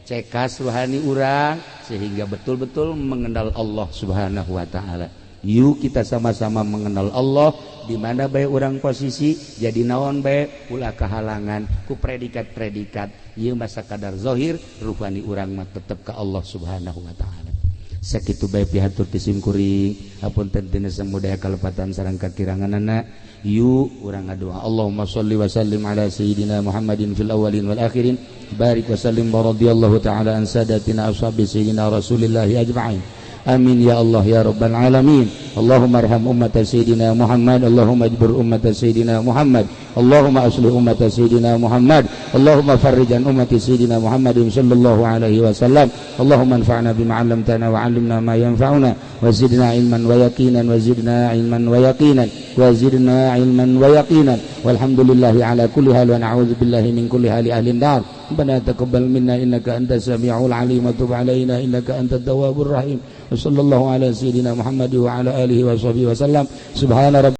cekas ruhani urang, sehingga betul-betul mengenal Allah Subhanahu wa taala. Yuk, kita sama-sama mengenal Allah di mana bae urang posisi, jadi naon bae, ulah kehalangan ku predikat-predikat. Ieu masa kadar zahir, ruhani urang mah tetep ke Allah Subhanahu wa taala. Sakitu bae pihatur ti simkuring, hapunten tina samudaya kalepatan sareng kakiranganana. Yuk, urang ngadoa. Allahumma sholli wa sallim ala sayyidina Muhammadin fil awwalin wal akhirin, barik wa sallim wa radhiyallahu ta'ala an sadatina ashabi sayyidina Rasulillahi ajma'in. Amin ya Allah ya Rabbal alamin. Allahumma arham ummat sayyidina Muhammad. Allahumma ajbur ummat sayyidina Muhammad. Allahumma aslih ummat sayyidina Muhammad. Allahumma farrij an ummati sayyidina Muhammadin sallallahu alaihi wasallam. Allahumma anfa'na bima 'allamtana wa 'allimna ma yanfa'una wa zidna ilman wa yaqinan, wa zidna ilman wa yaqinan, wa zidna ilman wa yaqinan. Walhamdulillahi ala kulli hal wa na'udzu billahi min kulli hali ahli nar. Rabbana taqabbal minna innaka antas samiul alim wa tub alaina innaka antat tawwabur rahim. Wa sallallahu ala sayyidina Muhammad wa ala alihi wa sahbihi wa sallam. Subhana.